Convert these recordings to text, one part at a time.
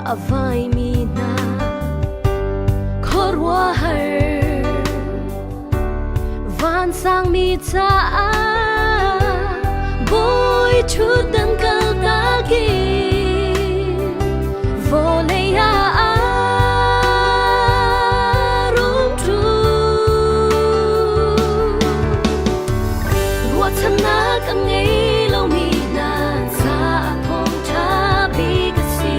A vaimi hna khuaruahhar vansangmi caah bawi ṭhutdan kaltak in vawlei ah a rung ṭum. Ruahchannak a ngei lomi hna caah thawngṭha bik a si.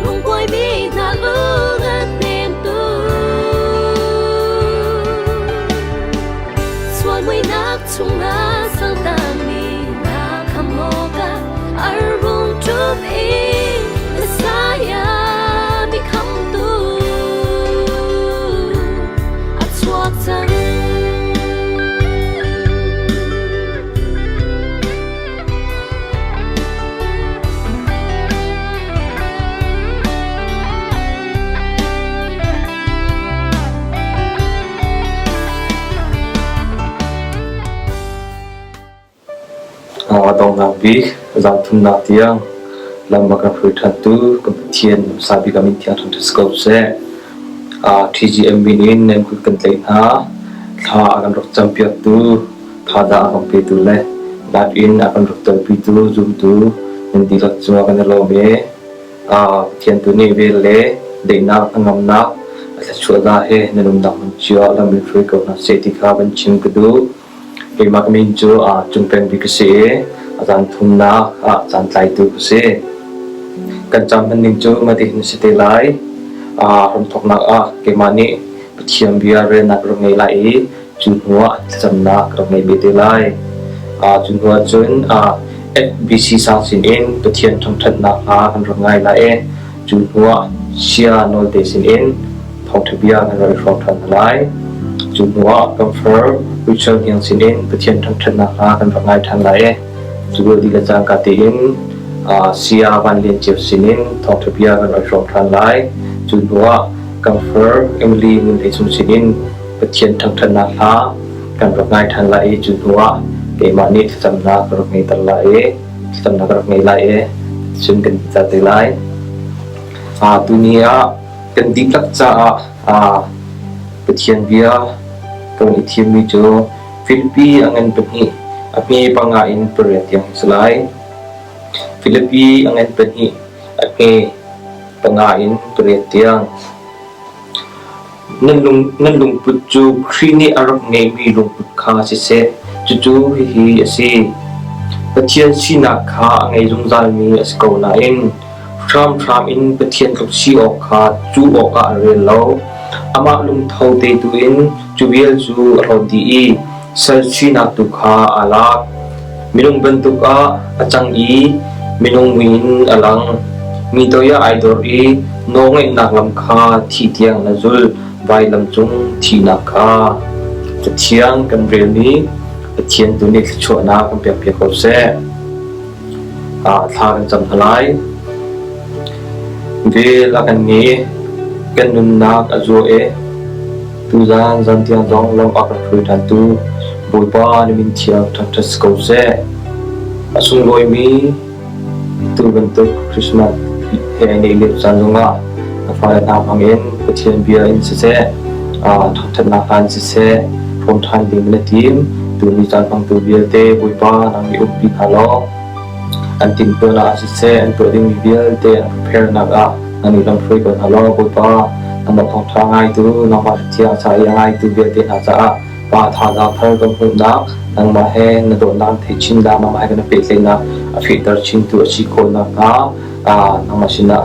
Lungkuaimi hna lung a hnemtu. Sual muihnak chungah saltangmi hna khamh awkah a rung ṭum i Messiah mi khamhtu a chuak cang. A donghnak bik zaangthumnak tiang lam a kan hruai ṭhantu kan Pathian hmasa bik a min thiang ṭhan si ko seh. TGM min in nan kut kan tlaih hna. Thla a kan rak campiaktu, thazaang a kan petu le live in a kan rak telpitu zumtu nan dihlak cungah kan i lawm i Pathian tu nih vel le daihnak hnangamnak a thluachuahnak he nan umnak hmun cio ah lam in hruai ko hna seh ti kha van chim ka duh. Keimah ka min cu Cung Peng Bik ka si i a zan thumnak ah caan tlaitu ka si. Kan caan hmanning cu matihin a si te lai. Hramthawknak ah keimah nih Pathian bia relnak ka rak ngei lai i cu hnuah thlacamnak ka rak ngei ve te lai. Cu hnuah cun FBC sang sinin Pathian thangṭhatnak hla kan rak ngai lai i cu hnuah Sia Nawlte sinin thawngṭha bia kan rak i hrawm ṭhan hna lai. Cu hnuah kan far Rachel Hniang sinin Pathian thangṭhatnak hla kan rak ngai ṭhan lai i cu dih le cangka tein Saya Van Lian Ceu sinin thawngṭha bia kan rak i hrawm ṭhan lai. Cu hnuah kan far Emily Ngun Hlei Cung sinin Pathian thangṭhatnak hla kan rak ngai ṭhan lai i cu hnuah keimah nih thlacamnak ka rak ngeiter lai i thlacamnak ka rak ngei lai i cun kan ca te lai. Tuni ah kan dihlak caah Pathian bia kan i thimmi cu Filipi a ngan pahnih a hme panga in pariat tiang a si lai. Filipi a ngan pahnih a hme panga in pariat tiang. Nan lungput cu Khrih nih a rak ngeihmi lungput kha siseh, cucu hihi a si: Pathian sinak kha a ngei zungzalmi a si ko nain hramhram in Pathian tluk si awk kha cuh awkah a rel lo. Amah lungtho te tu in cu vial cu a hlawt dih i sal sinak tu kha aa lak. Minung bantuk ah a cang i minung mui in a lang. Mi toiah ai dor i nawlngeihnak lam kha thih tiang na zul, vailam cung thihnak kha. Cathiang kan relmi Pathian tu nih thluachuahnak kan pekpiak ko seh. Thla kan cam hna lai. Vel a kan ngei, kan nunnak a zuah i tuzan zan tiang zong lam a kan hruai ṭhantu Bawipa na min thiang ṭhangṭhat si ko seh. A sunglawimi tu bantuk Christmas he ai neih lio caan zongah na fale hna hmangin Pathian bia in siseh, thangṭhatnak hla in siseh, hrawm ṭhan ding na tim. Tuni caan hmangtu vialte Bawipa nang nih umpi hna law an timhtuahnak ah siseh, an tuah dingmi vialte an prepare-nak ah nang nih lamhruai ko hna law Bawipa nangmah thawngṭha ngaitu, nangmah thiang ca i a ngaitu vialte hna caah Pa thazaang thar kan hmuhnak, nangmah he na dawtnak an theih chinnak, nangmah he kan i pehtlaihnak a fehter chintu a si khawh nakhnga nangmah sinah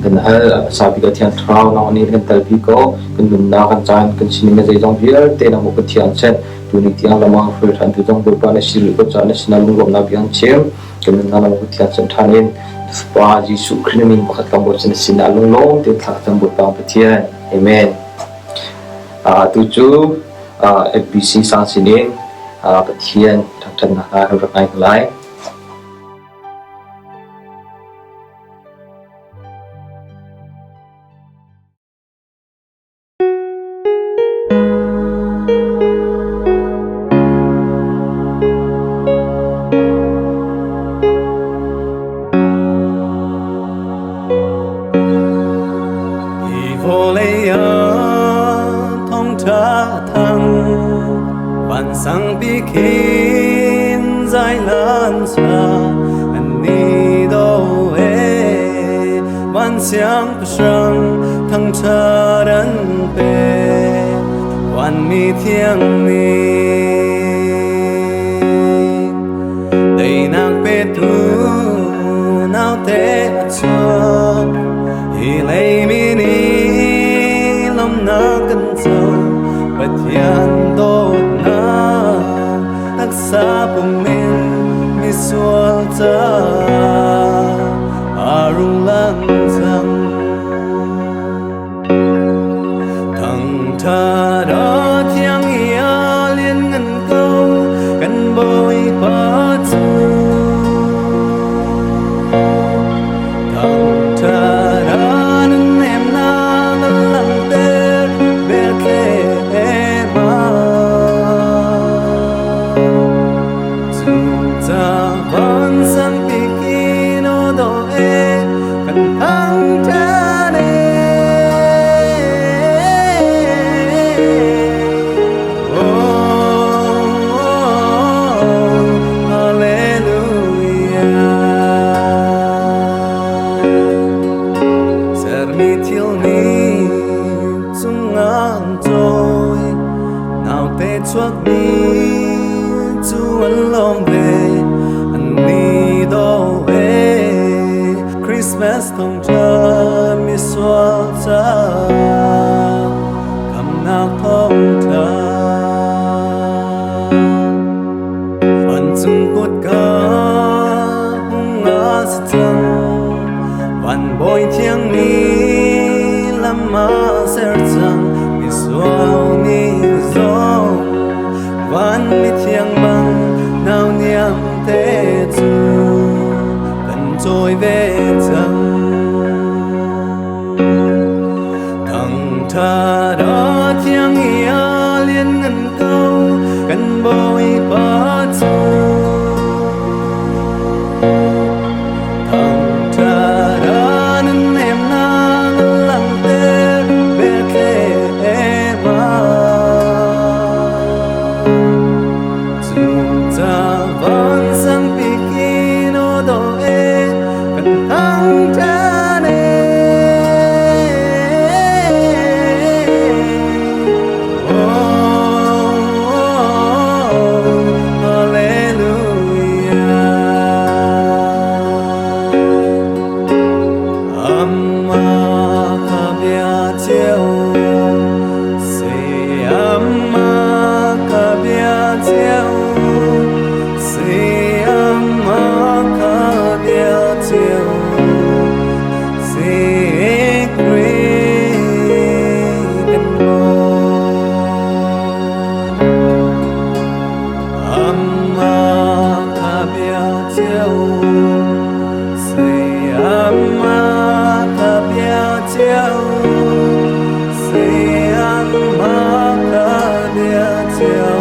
kan hal. A hmasa bik ah Thiang Thlarau nangmah nih kan telpi ko. Kan nunnak, kan caan, kan sining le zeizong vialte nangmah Pathian seh tuni tiang lam ah hruai ṭhan tu zong Bawipa na si rih ko caah na sinah lunglawmhnak bia an chim. Kan nunnak nangmah Pathian seh ṭhan in Fapa Jesuh Khrih min pakhat lawng Bawipa na sinah lunglawm tein thla ka cam Bawipa Pathian. Amen. Tu cu FBC sang sinin Pathian thangṭhatnak hla kan rak ngai hna lai. Vansang bik in zai lan sa an ni do e van siangpahrang thangṭhat an pe van mi thiang nih Teinak petu naute a chuak hi leimi nih lawmhnak kan co Pathian dawtnak taksa pum in misual caah a rung lang cang. Thangṭhat a thiang i a lianngan ko, kan Bawipa cu. Thangṭhat a nunnemnak a langhter Bethlehem ah. Cuca vansang pikin aw dawh e, kan thangṭhat e. Oh, hallelujah. Sermi thil nih cungah an cawi, naute chuakmi cu an lawm ve, an ni dawh e. Christmas thawngṭha misual caah khamnak thawngṭha. Vancung kutka hung a si cang, van bawi thiang nih lam a ser cang, misual nih zong van mithiang bang nau niam te cu kan cawi ve cang. Thangṭhat a thiang i a lianngan ko, kan Bawipa cu. Thangṭhat a nunnemnak a langhter Bethlehem ah. Cuca vansang pikin aw dawh e, kan thangṭhat e. Oh, hallelujah. Amah kha bia cio si, amah kha bia cio si, amah kha bia cio si, Khrih kan Bawi. Amah kha bia cio si, amah kha bia cio si, amah kha bia cio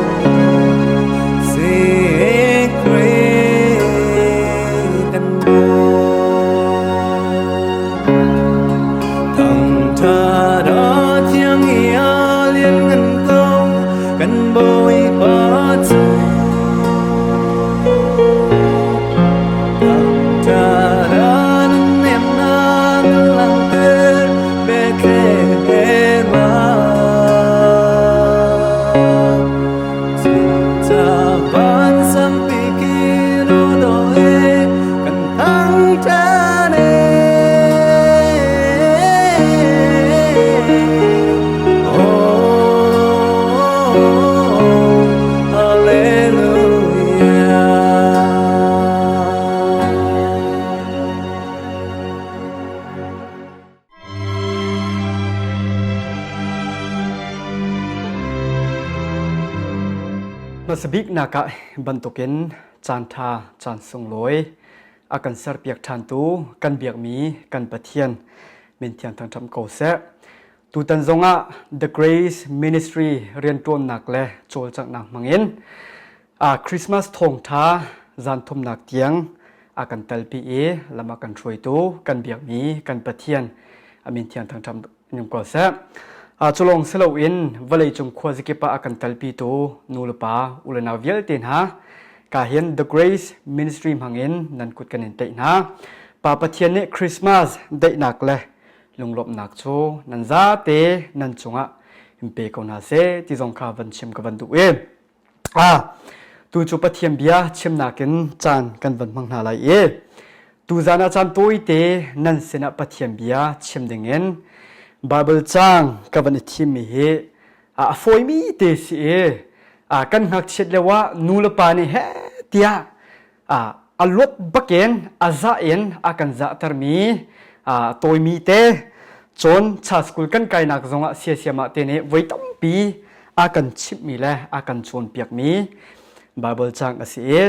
si, Khrih kan Bawi. Thangṭhat a thiang i a lianngan ko, kan Bawipa cu. Thangṭhat a nunnemnak a langhter Bethlehem ah. Cuca vansangpi khin aw dawh e, kan thangṭhat e. Oh, hallelujah. Hmasabik nak ah bantukin caan ṭha caan sunglawi a kan serpiak ṭhantu kan biakmi kan Pathian min thiang thangṭhat ko seh. Tutan zongah The Grace Ministry rianṭuannak le cawlcanghnak hmangin Christmas thawngṭha zan thumnak tiang a kan telpi i lam a kan hruaitu kan biakmi kan Pathian a min thiang thangṭhat in ko seh. Culawng si loin vawleicung khuazakip ah a kan telpitu nu le pa u le nau vialte hna ka hin The Grace Ministry hmangin nan kut kan in tlaih hna. Pa Pathian nih Christmas daihnak le lunglawmhnak cu nan zate nan cungah in pe ko hna seh ti zong kha van chim ka van duh i tu cu Pathian bia chimnak in caan kan van hmang hna lai i tuzan ah caan tawite nan sinah Pathian bia chim dingin Bible caang ka van i thimmi hi a fawimi te si i kan ngakchiat lio ah nu le pa nih heh tiah a luat bakin a zah in a kan zahtermi tawimi te cun cha school kan kainak zongah siasiamah te nih voi tampi a kan chimhmi le a kan cawnpiakmi Bible cang a si i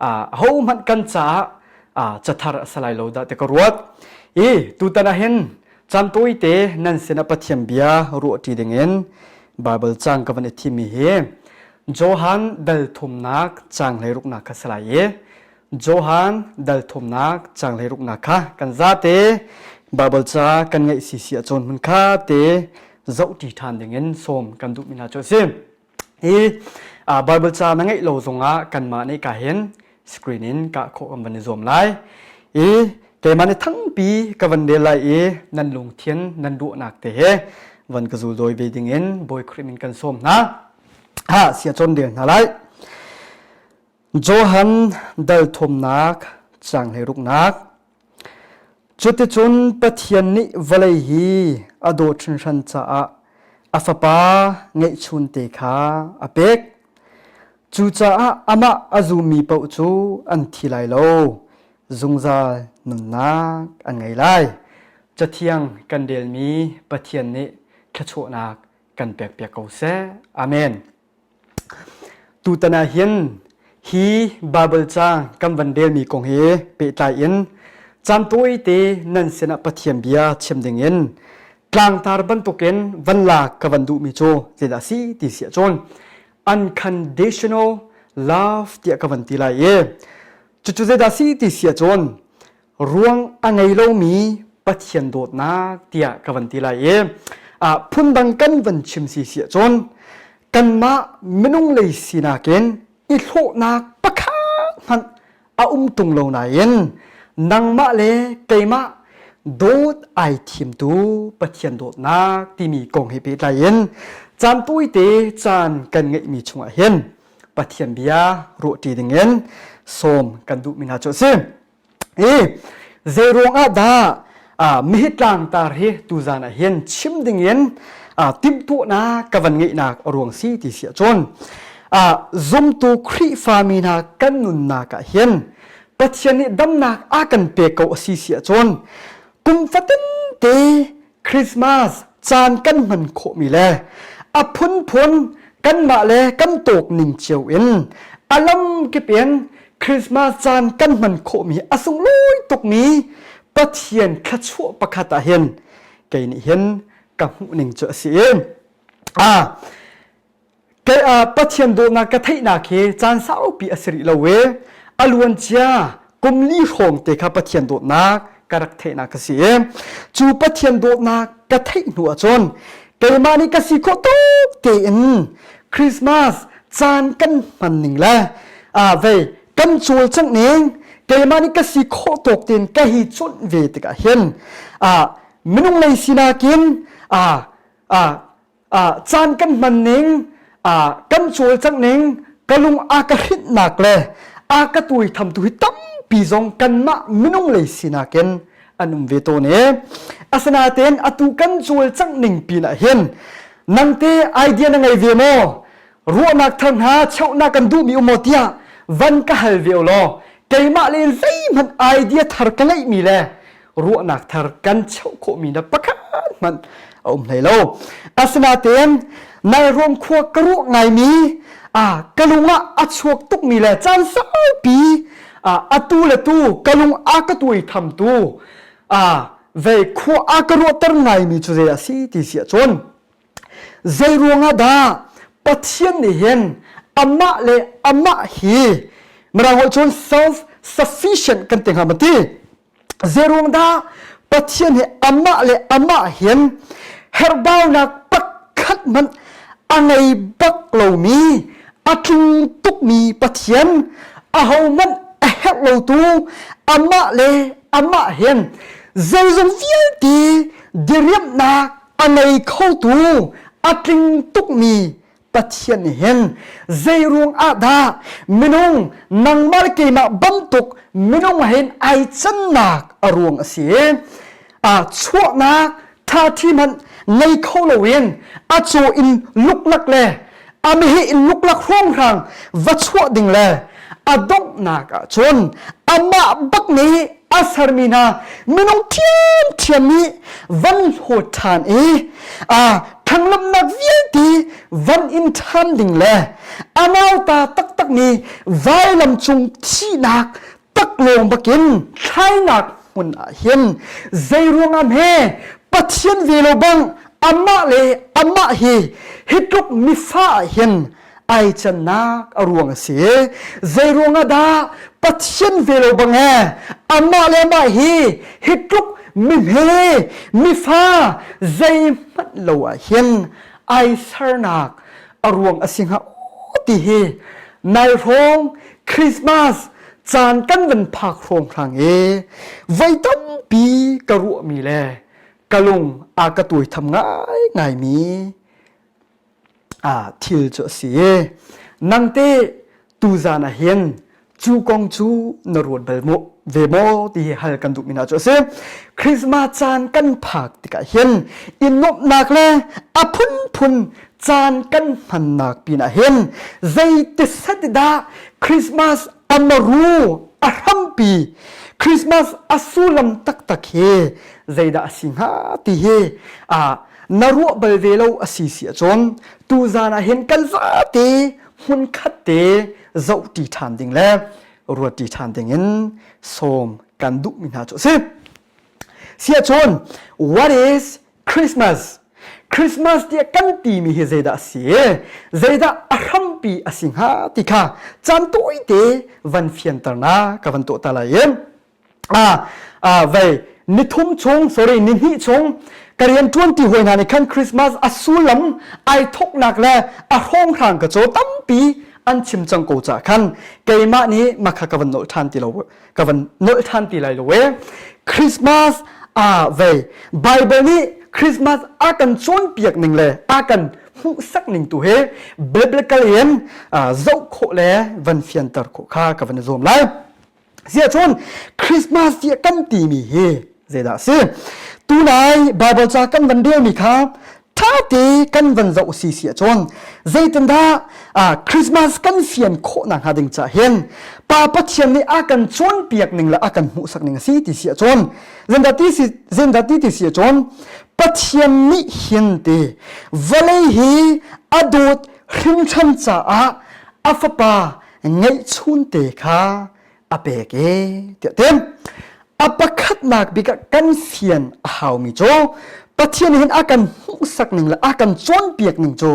ahohmanh kan caah cathar a si lai lo dah ti ka ruat i tutan ah hin caan tawite nan sinah Pathian bia ruahṭi dingin Bible cang ka van i thimmi hi Johan dal thumnak caang hleiruknak kha si lai i Johan dal thumnak caang hleiruknak kha kan zate Bible ca kan ngeih si si ahcun hmun kha te zohṭi ṭhan dingin sawm kan duhmi hna cu a si. Hi Bible ca na ngeih lo zongah kanmah nih ka hin screen in kah khawh kan van i zuam lai. I keimah nih thangpi ka van rel lai i nan lungthin nan ruahnak te he van ka zul dawi ve dingin Bawi Khrih min kan sawm hna. Ha sia cawn rel hna lai. Johan dal thumnak caang hleiruknak Cuticun Pathian nih vawlei hi a dawt hringhran caah a Fapa ngeihchunte kha a pek. Cucaah amah a zummi paoh cu an thi lai lo, zungzal nunnak an ngei lai. Cathiang kan relmi Pathian nih thluachuahnak kan pekpiak ko seh. Amen. Tutan ah hin hi Baibal caang kan van relmi kong he pehtlai in caan tawite nan sinah Pathian bia chim dingin tlangtar bantukin van lak ka van duhmi cu zeidah a si ti si ahcun unconditional love tiah ka van ti lai i cucu zeidah a si ti si ahcun ruang a ngei lomi Pathian dawtnak tiah ka van ti lai i phundang kan van chim si si ahcun kanmah minung lei sinak in i hlawhnak pakhat hmanh a um tung lo nain nangmah le keimah dawt ai thimtu Pathian dawtnak timi kong he pehtlai in caan tawite caan kan ngeihmi chungah hin Pathian bia ruahṭi dingin sawm kan duhmi hna cu a si. I zeiruang ah dah mihi tlangtar hi tuzan ah hin chim dingin timhtuahnak ka van ngeihnak a ruang si ti si ahcun zumtu Khrihfami hna kan nunnak ah hin Pathian nih damnak a kan pek ko a si si ahcun kum fatin te Christmas caan kan hman khawhmi le a phunphun kanmah le kan tawk ning cio in a lamkip in Christmas caan kan hman khawhmi a sunglawi tukmi Pathian thluachuah pakhat ah hin kei nih hin ka hmuh ning cu a si i ah Kei ah Pathian dawtnak ka theihnak hi caan saupi a si rih lo i a luancia kum li hrawng te kha Pathian dawtnak ka rak theihnak a si i cu Pathian dawtnak ka theih hnu ahcun keimah nih ka si khawh tuk tein Christmas caan kan hman ning le ah vei kan cawlcangh ning keimah nih ka si khawh tawk tein ka hi cuanh ve tikah hin ah minung lei sinak in ah ah caan kan hman ning kan cawlcangh ning ka lung a ka hrinhnak le a ka tuaithamtu hi tampi zong kanmah minung lei sinak in an um ve tawn i asinain atu kan cawlcangh ning pin ah hin nangte idea na ngei ve maw ruahnak thar hna cheuhnak kan duhmi um maw tiah van ka hal ve law keimah le zeihmanh idea thar ka ngeihmi le ruahnak thar kan cheuh khawhmi na pakhat hmanh a um hlei lo. Asinain nai ruam khua ka ruah ngaimi a ka lung ah a chuak tukmi le caan saupi atu le tu ka lung a ka tuai thamtu a vei khua a ka ruahter ngaimi cu zei a si ti si ahcun zei ruangah dah Pathian nih hin amah le amah hi mirang holh cun self sufficient kan ti hnga ma ti Zeiruang dah Pathian hi amah le amah hin herhbaunak pakhat. hmanh a ngei bak lomi a tling tukmi Pathian ahohmanh a herh lotu amah le amah hin zeizong vialte diriamhnak a ngei khotu a tling tukmi Pathian nih hin zeiruang ah dah minung nangmah le keimah bantuk minung hin ai cannak a ruang a si a chuahnak ṭhaṭhi hmanh ngei kho loin a caw in luklak le a meheh in luklak hrawnghrang va chuah ding le a donghnak ah cun amah bak nih a sermi hna minung ṭhiamṭhiam nih van hlawt ṭhan i a thanglamnak vialte van in ṭhan ding le a nauta taktakmi vailam cung thihnak taklawng bakin thlainak hmun ah hin zeiruangah hme Pathian ve lo bang amah le amah hi hi tluk mifa ah hin ai cannak a ruang a si. Zeiruangah dah Pathian ve lo bang e amah le amah hi hi tluk mihme mifa zeihmanh lo ah hin ai sernak a ruang a si hnga ti hi nai hrawng Christmas caan kan van phak hrawng hrang i voi tampi ka ruahmi le ka lung a ka tuai tham ngai ngaimi thil cu a si i nangte tuzan ah hin cu kong cu na ruat bal mu ve maw ti hi hal kan duhmi hna cu a si. Christmas caan kan phak tikah hin i nuamhnak le a phunphun caan kan hmannak pinah hin zeiti set dah Christmas a maru a hrampi Christmas a sullam taktak hi zeidah a si hnga ti hi na ruah bal ve lo a si si ahcun tuzan ah hin kan zate hmunkhat te zohṭi ṭhan ding le ruatṭi ṭhan ding in sawm kan duhmi hna cu a si. Siahcun what is Christmas? Christmas tiah kan timi hi zeidah a si? Zeidah a hrampi a si hnga ti kha caan tawite van fianter na ka van tuah ta lai i vei nithum chung sorry nihnih chung ka rian ṭuan ti hawi hna nih khan Christmas a sullam ai thawknak le a hrawnghrang ka caw tampi an chim cang ko caah khan keimah nih makha ka van nolh ṭhan ti lo ka van nolh ṭhan ti lai lo e Christmas a vei Bible nih Christmas a kan cawnpiak ning le a kan hmuhsak ning tu he biblical in zoh khawh le van fianter khawh kha ka van i zuam lai. Siahcun Christmas tiah kan timi hi zeidah a si? Tunai Bible ca kan van relmi kha ṭhate kan van zoh si si ahcun zeitindah Christmas kan fian khawh nakhnga ding caah hin Pa Pathian nih a kan cawnpiak ning le a kan hmuhsak ning a si ti si ahcun zeidah ti si zeidah ti ti si ahcun Pathian nih hin ti vawlei hi a dawt hringhran caah a fapa ngeihchunte kha a pek e tiah tem a pakhatnak bik ah kan fian a haumi cu Pathian hin a kan hmuhsak ning le a kan cawnpiak ning cu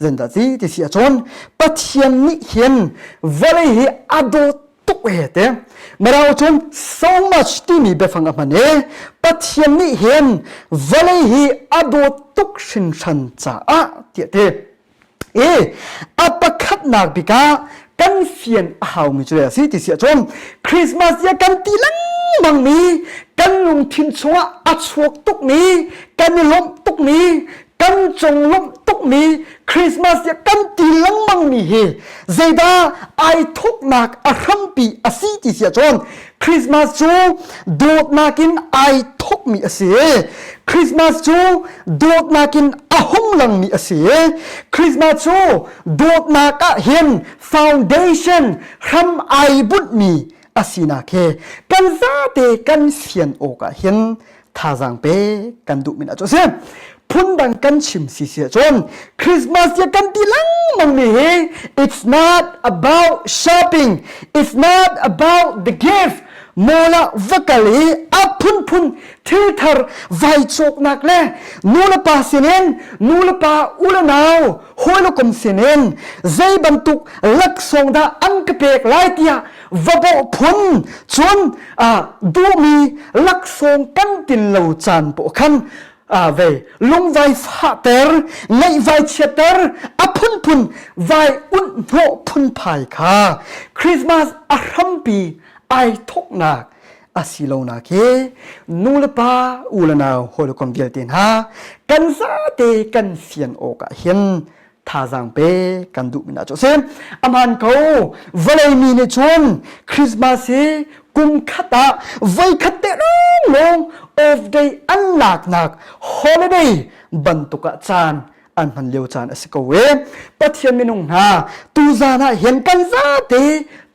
zendah ti ti si ahcun Pathian nih hin vawlei hi a dawt tuk he te Mirang cun so much timi biafang a hman i Pathian nih hin vawlei hi a dawt tuk hringhran caah tiah ti I a pakhatnak bik ah kan fian a haumi cu a si ti si ahcun Christmas tiah kan ti lengmangmi kan lungthin chungah a chuak tukmi kan i lawmh tukmi kan conglawmh tukmi Christmas tiah kan ti lengmangmi hi zeidah ai thawknak a hrampi a si ti si ahcun Christmas cu dawtnak in ai thawkmi a si. Christmas cu dawtnak in a hung langmi a si. Christmas cu dawtnak ah hin foundation hram ai bunhmi a sinak he kan zate kan fian awk ah hin thazaang pe kan duh min ah cu a si. Phundang kan chim si si ahcun Christmas tiah kan ti lengmang mi hi it's not about shopping it's not about the gift mall ah va kal i a phunphun thil thar vai cawknak le nu le pa sinin nu le pa u le nau hawi le kom sinin zei bantuk laksawng dah an ka pek lai tiah va bawh phun cun duhmi laksawng kan tin lo caan pawh khan. Ve lungvai fahter, ngaihvai chiatter, a phunphun vai unh hnawh phunphai kha Christmas a hrampi ai thawknak a si lonak hi nu le pa u le nau hawikom vialte hna kan zate kan fian awk ah hin thazaang pe kan duh mi cu a si. Aman ko vawlei mi nih cun Christmas hi kum khat ah voi khat te lawng off day an laknak holiday bantuk ah caan an hman lio caan a si ko e. Pathian minung hna tuzan ah hin kan zate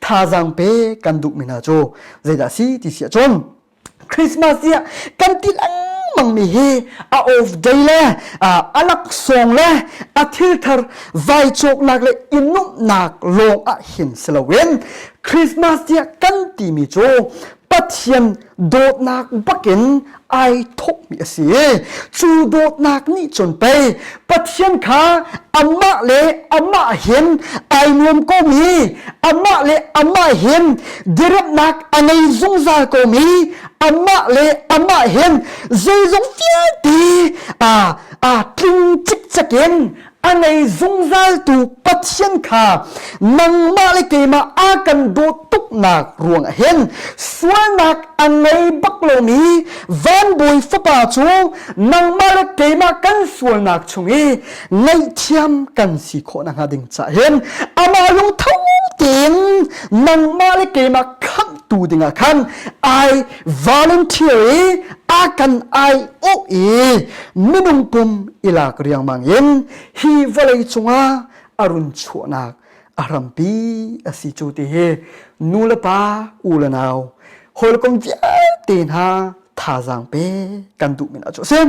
thazaang pe kan duh mi hna cu zeidah si ti si ahcun Christmas tiah kan ti lengmang mi hi a off day le a laksawng le a thil thar vai cawknak le i nuamhnak lawng ah hin si loin Christmas tiah kan timi cu Pathian dawtnak bakin ai thawkmi a si i cu dawtnak nih cun pei Pathian kha amah le amah hin ai nuam komi amah le amah hin diremnak a ngei zungzal komi amah le amah hin zeizong vialte a a tling cikcek in a ngei zungzaltu Pathian kha nangmah le keimah a kan dawt tuknak ruangah hin sualnak a ngei bak lomi vanbawi fapa cu nangmah le keimah kan sualnak chung i ngaihthiam kan si khawh nakhnga ding caah hin amah lungtho tein nangmah le keimah khamhtu dingah khan ai volunteer i a kan ai awh i minung pum i lak riangmang in hi vawlei cungah a run chuahnak a hrampi a si cu ti hi nu le pa u le nau hawikom vialte hna thazaang pe kan duh min ah cu a si.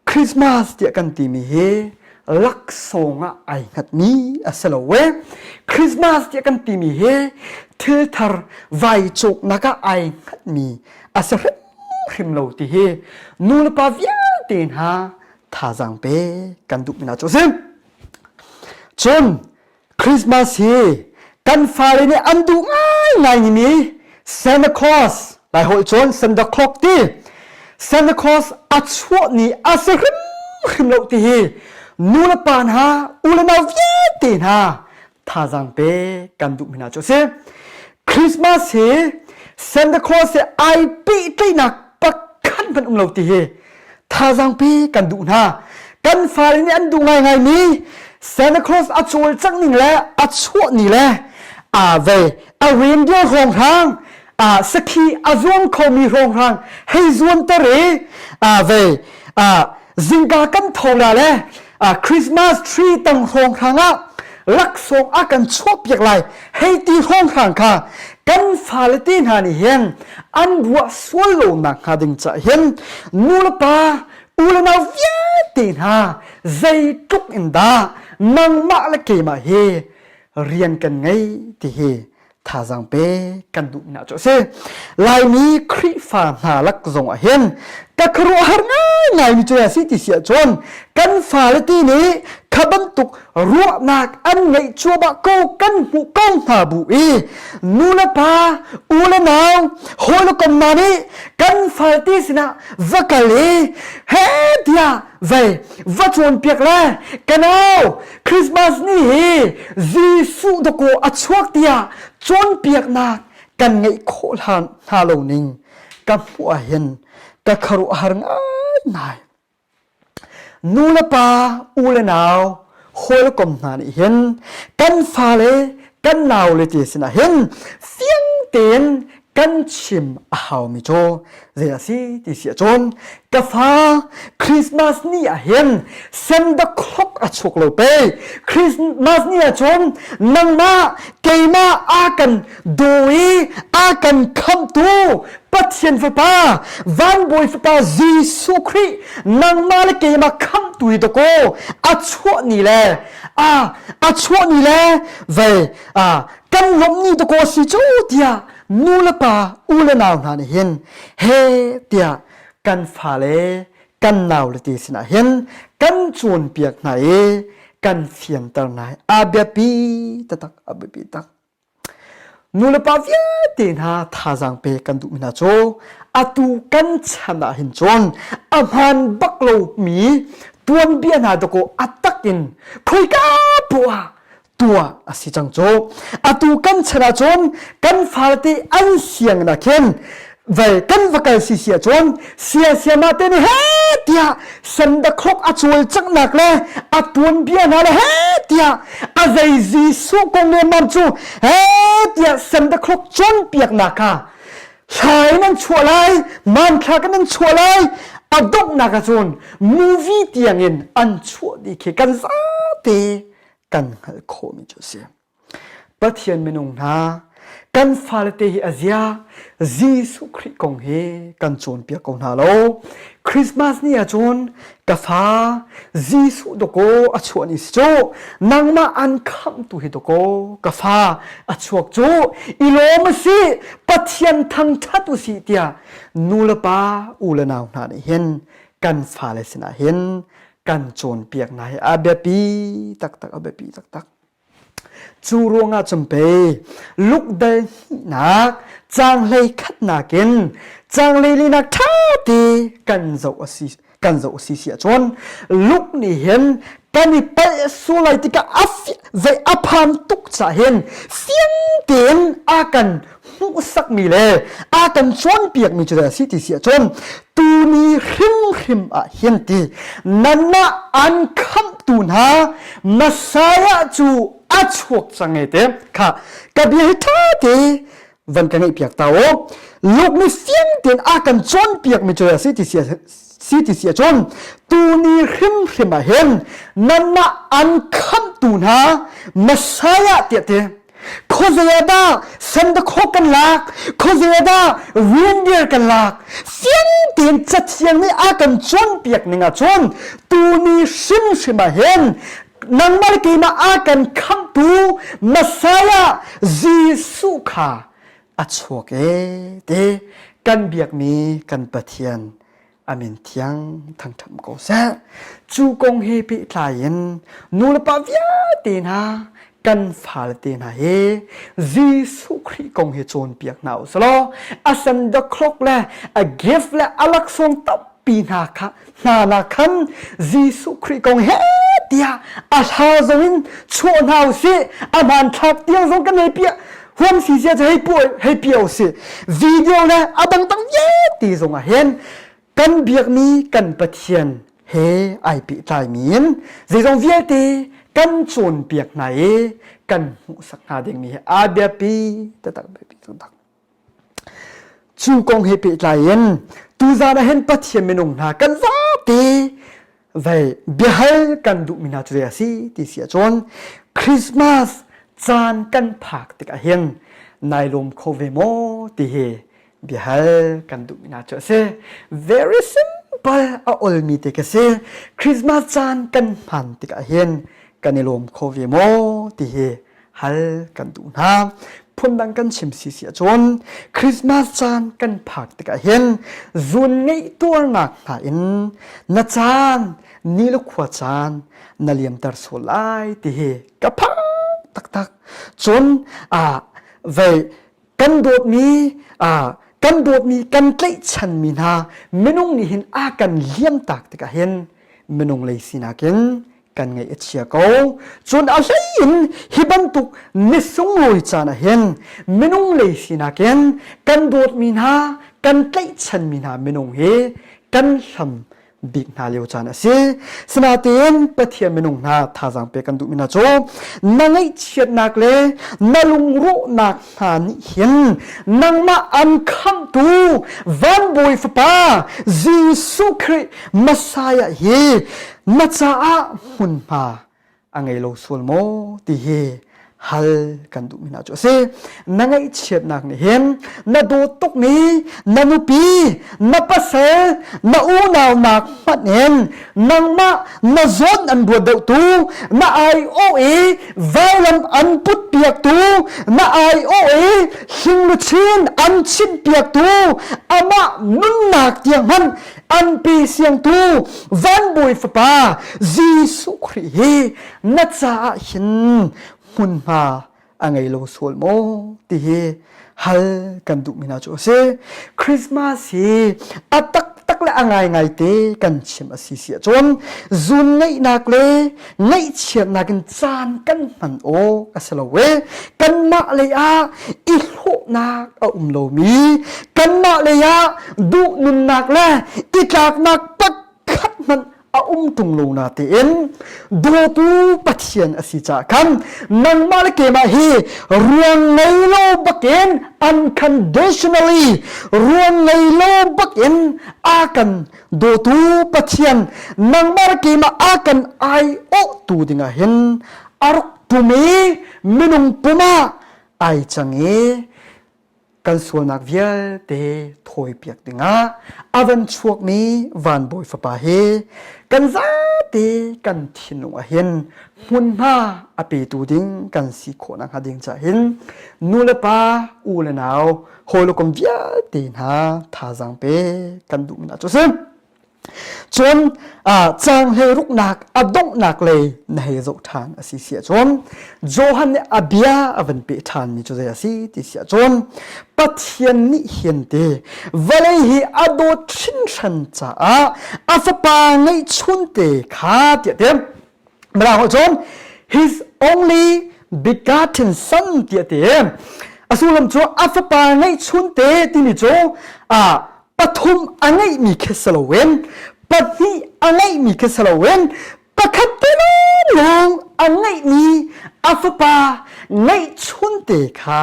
Christmas tiah kan timi hi laksawng ah ai hngatmi a si lo e. Christmas tiah kan timi hi thil thar vai cawknak ah ai hngatmi a si hrimhrim lo ti hi nu le pa vialte hna thazaang pe kan duh mi hna cu a si. Cun Christmas hi kan fale nih an duh ngaingai mi Santa Claus lai holh cun Santa Claus ti Santa Claus a chuah ni a si hrimhrim lo ti hi nu le pa hna u le nau vialte hna thazaang pe kan duh mi hna cu a si. Christmas hi Santa Claus he ai pehtlaihnak pakhat hmanh um lo ti hi thazaang pe kan duh hna. Kan fale nih an duh ngaingai mi Santa Claus a cawlcangh ning le a chuah ni le a vei a reindeer hrawnghrang a sakhi a zuang khomi hrawnghrang hei zuanter i a vei a zingka kan tho la le Christmas tree tang hrawnghrang ah laksawng a kan chuahpiak lai hei ti hrawnghrang kha kan fale te hna nih hin an ruah sual lo nak hnga ding ca hin nu le pa u le nau vialte hna zeitluk in dah nangmah le keimah hi rian kan ngei ti hi thazaang pe kan duh na cu a si. Laimi Khrihfa hna lak zong ah hin ka khuaruahhar ngaingai mi cu a si ti si ahcun kan fale ti nih kha bantuk ruahnak an ngeih cuahmah ko kan hmuh ko hna bu i nu le pa u le nau hawi le kom hna nih kan fale ti sinah va kal i he tiah vei va cawnpiak le ka nau Christmas ni hi Jesuh dakaw a chuak tiah cawnpiaknak kan ngeih khawh hlan hna lo ning ka hmuh ah hin ka khuaruahhar ngaingai. Nu le pa, u le nau, hawikom hna nih hin kan fale, kan naule te sinah hin fiang tein kan chim a haumi cu zei a si ti si ahcun ka fa Christmas ni ah hin Santa Claus a chuak lo pei Christmas ni ah cun nangmah keimah a kan daw i a kan khamhtu Pathian Fapa Vanbawi Fapa Jesuh Khrih nangmah le keimah khamhtu hi dakaw a chuah ni le a a chuah ni le vei a kan lawmh ni dakaw si cu tiah nu le pa u le nau hna nih hin he tiah kan fale kan nau le te sinah hin kan cawnpiak hna i kan fianter hna a biapi taktak a biapi tak. Nulepa vialte hna thazaang pe kan duhmi hna cu atu kan chan ah hin cun a hmaan bak lomi tuanbia hna dakaw a tak in khoika poah ah tuah a si cang cu. Atu kan chan ah cun kan fale an sianginn ah khin vai kan va kal si si ahcun sia siama te nih he tiah sandakhlok a cawlcanghnak le a tuanbia hna le he tiah a zei Jesuh kong lemmam cu he tiah sandakhlok cawnpiaknak kha hla in an chuah lai hmanthlak in an chuah lai a donghnak ahcun movie tiangin an chuah dih khi kan zate kan hngalh khawhmi cu a si. Pathian minung hna, kan fale te hi a zia Jesuh Khrih kong hi kan cawnpiak ko hna lo. Christmas ni ahcun ka fa Jesuh dawkaw a chuah ni si cu nangmah an khamhtu hi dawkaw ka fa a chuak cu i lawm a si Pathian thangṭhat u sih tiah nu le pa u le nau hna nih hin kan fale sinah hin kan cawnpiak hna hi a biapi taktak a biapi taktak. Cu ruangah cun pei lukdal hnihnak caanghlei khatnak in caanghlei linak ṭha te kan zoh a si kan zoh a si si ahcun luk nih hin kan i palh sual lai tikah a zei a phan tuk caah hin fiang tein a kan hmuhsakmi le a kan cawnpiakmi cu a si ti si ahcun tuni hrimhrim ah hin ti nanmah an khamhtu hna Messiah cu a chuak cang e te kha ka bia hi ṭha te van ka ngaih piak ta u Luke nih fiang tein a kan cawnpiakmi cu a si ti si si ti si ahcun tuni hrimhrim ah hin nanmah an khamhtu hna Messiah tiah te Khuazei ah dah sandakhaw kan lak? Khuazei ah dah reindeer kan lak? Fiang tein Cathiang nih a kan cawnpiak ning ahcun tuni hrimhrim ah hin nangmah le keimah a kan khamhtu Messiah Jesuh kha a chuak ee ti kan biakmi kan Pathian a min thiang thangṭhat ko seh. Cu kong he pehtlai in nulepa vialte hna kan fale te hna hi Jesuh Khrih kong hi cawnpiak hna u selaw a san the clock le a gift le a laksawng tampi hna kha hna na khan Jesuh Khrih kong he tiah a hla zong in chuah hna u sih a hmanthlak tiang zong kan hei piah huam si sia cu hei pu hei pia u sih video le a dangdang vialte zong ah hin kan biakmi kan Pathian he ai pehtlai mi in zeizong vialte kan cawnpiak hna i kan hmuhsak hna dingmi hi a biapi taktak biapi taktak cu kong he pehtlai in tuzan ah hin Pathian minung hna kan zapi vei biahal kan duhmi hna cu zei a si ti si ahcun Christmas caan kan phak tikah hin nai lawm kho ve maw ti hi biahal kan duhmi hna cu a si. Very simple a olmi te ka si. Christmas caan kan hman tikah hin kan i lawm kho ve maw ti hi hal kan duh hna. Phundang kan chim si si ahcun Christmas caan kan phak tikah hin zun ngeih tuarnak hna in na caan ni le khua caan na liamter sual lai ti hi ka phang taktak. Cun ah vei kan dawtmi ah kan dawtmi kan tlaihchanmi hna minung nih hin a kan liamtak tikah hin minung lei sinak in kan ngaih a chia ko. Cun a hlei in hi bantuk ni sunglawi caan ah hin minung lei sinak in kan dawtmi hna, kan tlaihchanmi hna minung hi kan hlam bik hna lio caan a si. Sinain Pathian minung hna thazaang pek kan duhmi hna cu na ngaihchiatnak le na lungrawhnak hna nih hin nangmah an khamhtu van Bawi Fapa Jesuh Khrih Messiah hi na caah hmunhma a ngei lo sual maw ti hi hal kan duhmi hna cu a si. Na ngaihchiatnak nih hin na dawt tukmi na nupi, na pasal, na unau nak hmanh in nangmah na zawn an ruat deuhtu, na aiawh i vailam an put piaktu, na aiawh i hlingluchin an chimh piaktu, amah nunnak tiang hmanh an pe siangtu vanbawi fapa Jesuh Khrih hi na caah hin hmunhma a ngei lo sual maw ti hi hal kan duhmi hna cu a si. Christmas hi a taktak le a ngaingai te kan chim a si si ahcun zun ngeihnak le ngaihchiatnak in caan kan hman awk a si lo e. Kanmah lei ah i hlawhnak a um lomi, kanmah lei ah duhnunnak le i tlaknak pakhat hmanh a um tung lo na tein dawtu Pathian a si caah khan nangmah le keimah hi ruang ngei lo bakin unconditionally ruang ngei lo bakin a kan dawtu Pathian nangmah le keimah a kan ai awhtu dingah hin a rak pum i minung pum ah ai cang i kan sualnak vialte thawipiak dingah a van chuakmi van bawi fapa hi kan zate kan thinlung ah hin hmunhma a petu ding kan si khawh nakhnga ding caah hin nu le pa u le nau hawi le kom vialte hna thazaang pe kan duh mi cu si. Cun caang hleiruknak a donghnak lei na hei zoh ṭhan a si si ahcun Johan nih a bia a van peh ṭhanmi cu zei a si ti si ahcun Pathian nih hin te vawlei hi a dawt hringhran caah a fapa ngeihchunte kha tiah ti Mirang holh cun his only begotten son tiah ti a sullam cu a fapa ngeihchunte timi cu pathum a ngeihmi khi si loin pahnih a ngeihmi khi si loin pakhat te lawng a ngeihmi a fapa ngeihchunte kha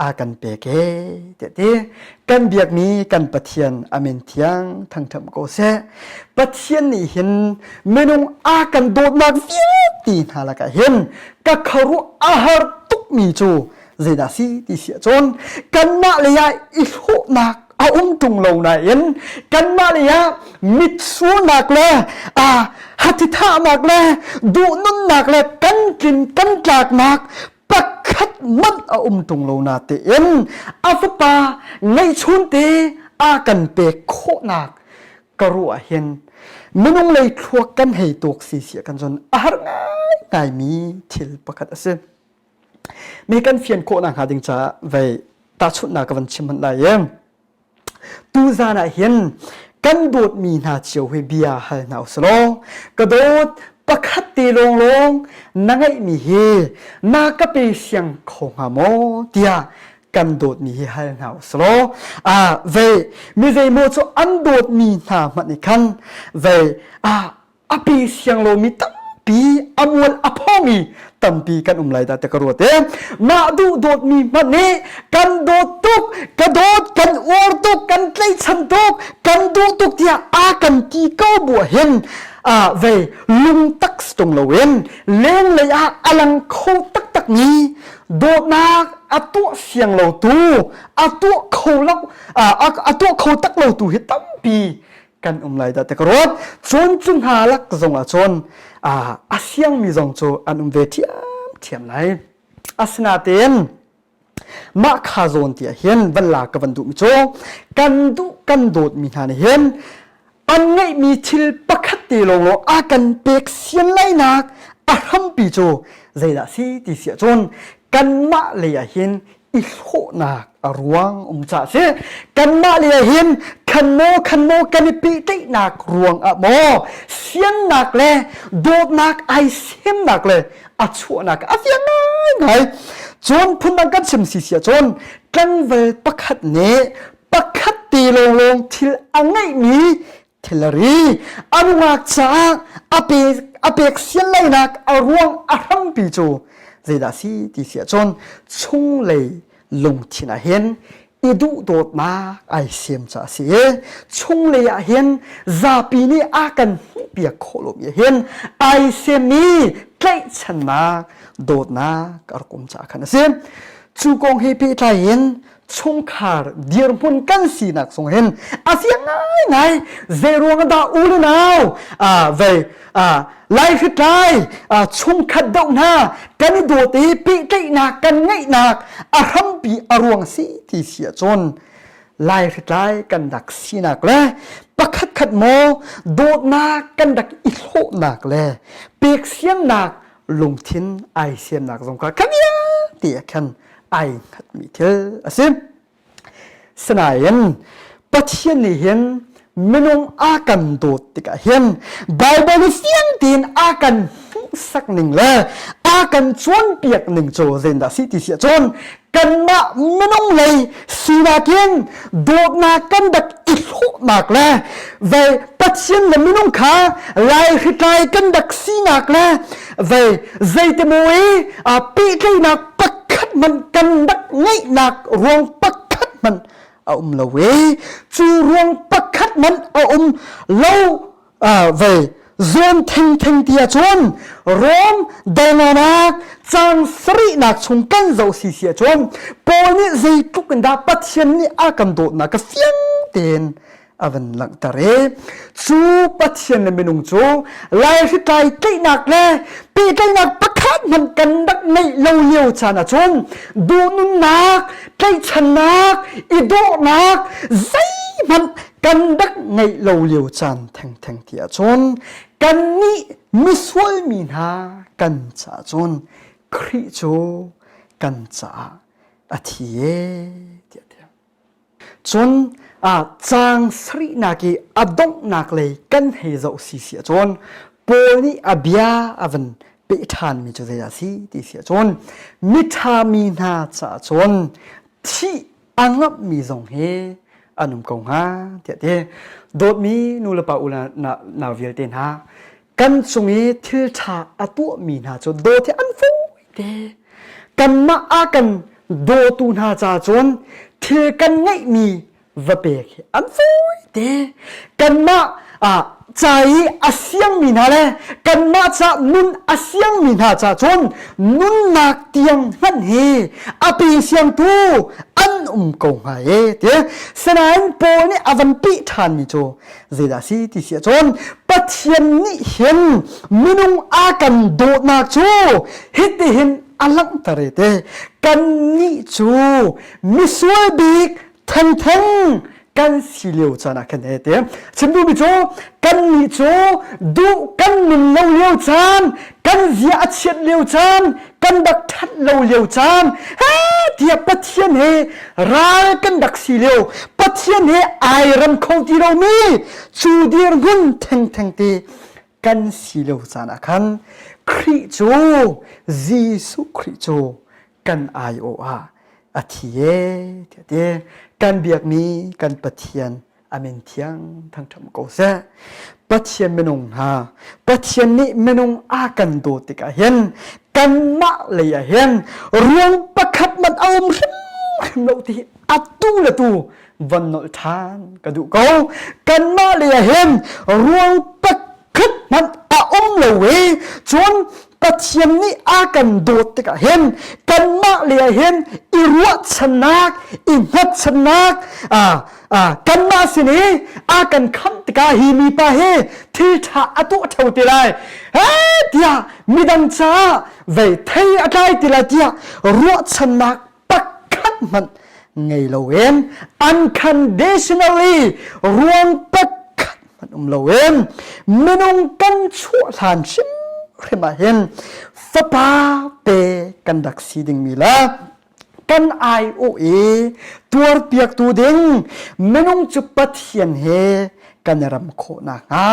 a kan pek e tiah ti kan biakmi kan Pathian amen thiang thangṭhat ko seh Pathian nih hin minung a kan dawtnak vialte hna lakah hin ka khuaruah a har tukmi cu zeidah si ti si ahcun kanmah lei ah i hlawhnak a um ṭung lo nain kanmah lei ah mitsurnak le hathithahnak le duhnunnak le kan tlin kan tlaknak pakhat manh a um ṭung lo na tein a fapa ngeihchunte a kan pek khawhnak ka ruah hin minung lei thluak kan hei tuk si si kan cun a har ngaingaimi thil pakhat a si. Mi kan fian khawh nakhnga ding caah vei tahchunhnak ka van chim hmanh lai i tuzan ah hin kan dawtmi hna cio hi bia hal hna usih law ka dawt pakhat te lawnglawng na ngeihmi hi na ka pe siang kho hnga maw tiah kan dawtmi hi hal hna usih law ah vei mi zeimaw cu an dawtmi hna hmanh nih khan vei ah a pe siang lomi tampi a mual a phomi tampi kan um lai dah ti ka ruat e mah duh dawtmi hmanh nih kan dawt tuk ka dawt kan uar tuk kan tlaihchan tuk kan duh tuk tiah a kan ti ko bu hin a vei lungtak tung loin lenglei ah a lang kho taktak mi dawtnak a tuah siang lo tu a tuah kho lo a tuah kho tak lo tu hi tampi kan um lai dah ti ka ruat cun cu hna lak zong ah cun a siangmi zong cu an um ve ṭhiamṭhiam lai asinain mah kha zawn ti ah hin van la ka van duhmi cu kan duh kan dawtmi hna nih hin an ngeihmi thil pakhat te lawnglawng a kan pek sian lainak a hrampi cu zeidah si ti si ahcun kanmah lei ah hin i hlawhnak a ruang um ca si kanmah le hin khan maw khan maw kan i pehtlaihnak ruang ah maw siannak le dawtnak ai semnak le a chuahnak a fiang ngaingai cun phundang kan chim si sia cun tlangval pakhat nih pakhat te lawnglawng thil a ngeihmi thilri a nungak caah a pe a pek sian lonak a ruang a hrampi cu zeidah si ti si ahcun chunglei lungthin ah hin i duhdawtnak ai siam ca a si i chunglei ah hin zapi nih a kan hmuhpiak khawh lomi hin ai siammi tlaihchannak dawtnak a rak um caah khan a si cu kong he pehtlai in chungkhar dirhmun kan sinak sung hin a fiang ngaingai zeiruang dah u le nau vei lai hritlai chungkhat doh hna kan i dawt i pehtlaihnak kan ngeihnak a hrampi a ruang si ti si ahcun lai hritlai kan rak sinak le pakhat khat maw dawtnak kan rak i hlawhnak le peksiannak lungthin ai siamnak zong kha kan vialte. vialte ah khan ai hngatmi thil a si. Sinain Pathian nih hin minung a kan dawt tikah hin Baibal nih fiang tein a kan hmuhsak ning le a kan cawnpiak ning cu zeidah si ti si ahcun kanmah minung lei sinak in dawtnak kan rak i hlawhnak le vei Pathian le minung kha laihritlai kan rak sinak le vei zeitimaw i pehtlaihnak pakhat hmanh kan rak ngeihnak ruang pakhat hmanh a um lo i cu ruang pakhat hmanh a um lo vei zawn thengtheng ti ahcun Rom dalnak cang sarihnak chung kan zoh si si ahcun Paul nih zeitluk in dah Pathian nih a kan dawtnak ka fiang tein a van langhter i cu Pathian le minung cu laihritlai tlaihnak le pehtlaihnak pakhat hmanh kan rak ngeih lo lio caan ahcun duhnunnak tlaihchannak i dawhnak zeihmanh kan rak ngeih lo lio caan thengtheng ti ahcun kannih misual mi hna kan caah cun Khrih cu kan caah a thi e tiah ti. Cun caang sarihnak i a donghnak lei kan hei zoh si si ahcun Paul nih a bia a van peh ṭhanmi cu zei a si ti si ahcun miṭha mi hna caah cun thih a ngamhmi zong hi an um ko hnga tiah ti. Dawtmi nu le pa u le nau vialte hna kan cung i thil ṭha a tuahmi hna cu dawt hi an fawi te. Kanmah a kan dawtu hna ca cun thil kan ngeihmi va pek hi an fawi te. Kanmah ah ca i a siangmi hna le kanmah ca nun a siangmi hna ca cun nunnak tiang hmanh hi a pe siangtu an um ko hnga e ti. Sinain Paul nih a van peh ṭhanmi cu zeidah si ti si ahcun Pathian nih hin minung a kan dawtnak cu hitihin a langhter i te kannih cu misual bik thengtheng kan si lio caan ah khan he te chim duhmi cu kannih cu duh kan nun lo lio caan kan zia a chiat lio caan kan rak ṭhat lo lio caan he tiah Pathian he ral kan rak si lio Pathian he ai ram kho ti lomi cu dirhmun thengtheng te kan si lio caan ah khan Khrih cu Jesuh Khrih cu kan aiawh ah a thi e tiah ti kan biakmi kan Pathian amin thiang thangṭhat ko seh. Pathian minung hna Pathian nih minung a kan dawt tikah hin kanmah lei ah hin ruang pakhat man a um hrimhrim lo ti atu le tu von nolh ṭhan ka duh ko. Kanmah lei ah hin ruang pakhat hmanh a um lo i cun Pathian nih a kan dawt tikah hin kanmah le ah hin i ruahchannak i hngatchannak kanmah sin i a kan khamh tikah hi mipa hi thil ṭha a tuah ṭheo te lai tiah midang caah vei thei a tlai ti lai tiah ruahchannak pakhat hmanh ngei loin unconditionally ruang pakhat hmanh um loin minung kan chuah hlan hrimhrim ah hin fapa te kan rak si dingmi le kan aiawh i tuarpiaktu ding minung cu Pathian he kan i ram khawh nakhnga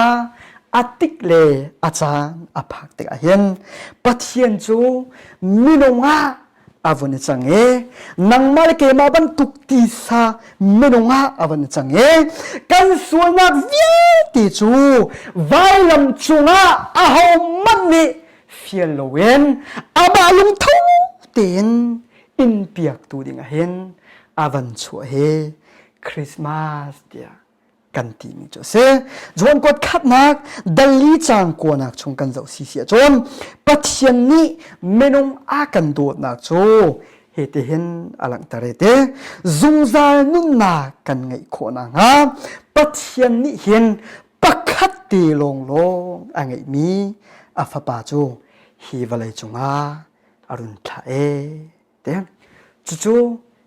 a tik le a caan a phak tikah hin Pathian cu minung ah a vun i cang i nangmah le keimah bantuk tisa minung ah a vun i cang i kan sualnak vialte cu vailam cungah ahohmanh nih fial loin amah lungtho tein in piaktu dingah hin a van chuah hi Christmas tiah kan timi cu a si. John kuat khatnak dali caang kuanak chung kan zoh si si ahcun Pathian nih minung a kan dawtnak cu hitihin a langhter i te zungzal nunnak kan ngeih khawh nakhnga Pathian nih hin pakhat te lawnglawng a ngeihmi a fapa cu hi vawlei cungah a run thlah e te cucu.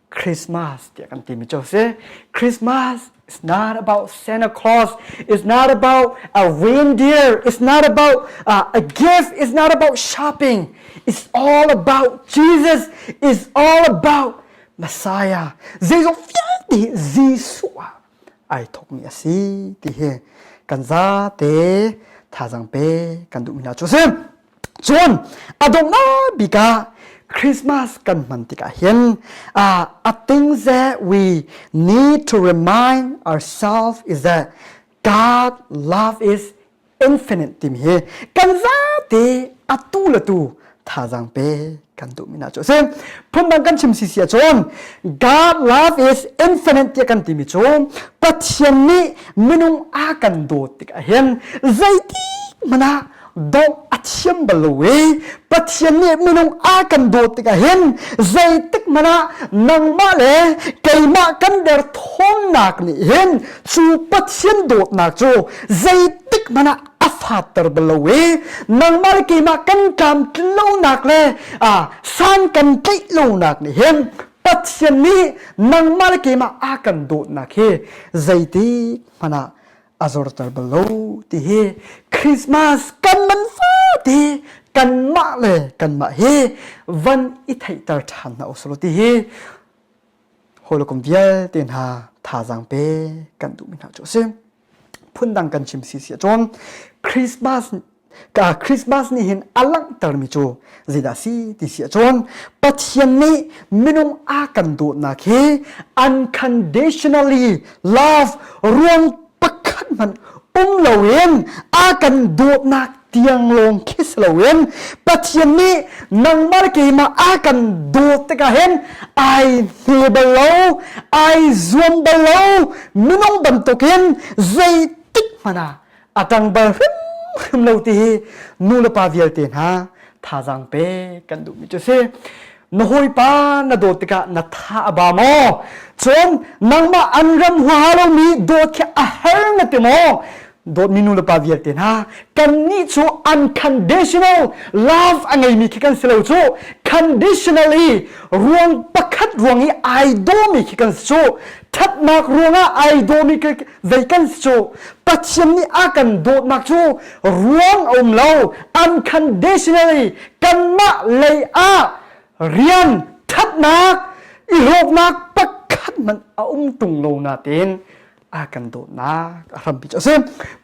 Christmas tiah kan timi cu a si. Christmas is not about Santa Claus. It's not about a reindeer. It's not about uh, a gift. It's not about shopping. It's all about Jesus. It's all about Messiah. Zeizong vialte Jesuh ah ai thawkmi a si ti hi kan zate thazaang pe kan duhmi hna cu a si. Cun a donghnak bik ah Christmas kan hman tikah hin uh, a thing that we need to remind ourselves is that God love is infinite timi hi kan zate atu le tu thazaang pe kan duhmi hna cu a si. Phundang kan chim sisi ahcun God love is infinite tiah kan timi cu Pathian nih minung a kan dawt tikah hin zeiti hmanh ah dawh a thiam bal lo i Pathian nih minung a kan dawt tikah hin zeitik hmanh ah nangmah le keimah kan derthawmnak nih hin cu Pathian dawtnak cu zeitik hmanh ah a fatter bal lo i nangmah le keimah kan tlamtlin lonak le san kan tlaih lonak nih hin Pathian nih nangmah le keimah a kan dawtnak hi zeitik hmanh ah a zorter bal lo ti hi Christmas kan man fate kanmah le kanmah hi van i theihter ṭhan hna usih law ti hi hawikom vialte hna thazaang pe kan duhmi hna cu a si. Phundang kan chim si si ahcun Christmas ka Christmas nih hin a langhtermi cu zeidah si ti si ahcun Pathian nih minung a kan dawtnak hi unconditionally love ruang pakhat hmanh um loin a kan dawtnak tiang lawng khi si loin Pathian nih nangmah le keimah a kan dawt tikah hin ai hne bal lo ai zuam bal lo minung bantukin zeitik hmanh ah a ṭang bal hrimhrim lo ti hi nu le pa vialte hna thazaang pe kan duhmi cu si. Na hawipa na dawt tikah na tha a ba maw? Cun nangmah an ram huaha lomi dawt khi a har na ti maw? Dawtmi nu le pa vialte hna, kannih cu unconditional love a ngeimi khi kan si lo cu. Conditionally ruang pakhat ruang i ai dawmi khi kan si cu. Ṭhatnak ruangah ai dawmi khi zei kan si cu. Pathian nih a kan dawtnak cu ruang a um lo. Unconditionally kanmah lei ah rian ṭhatnak i hlawknak pakhat hmanh a um ṭung lo natein a kan dawtnak a hrampi cu a si.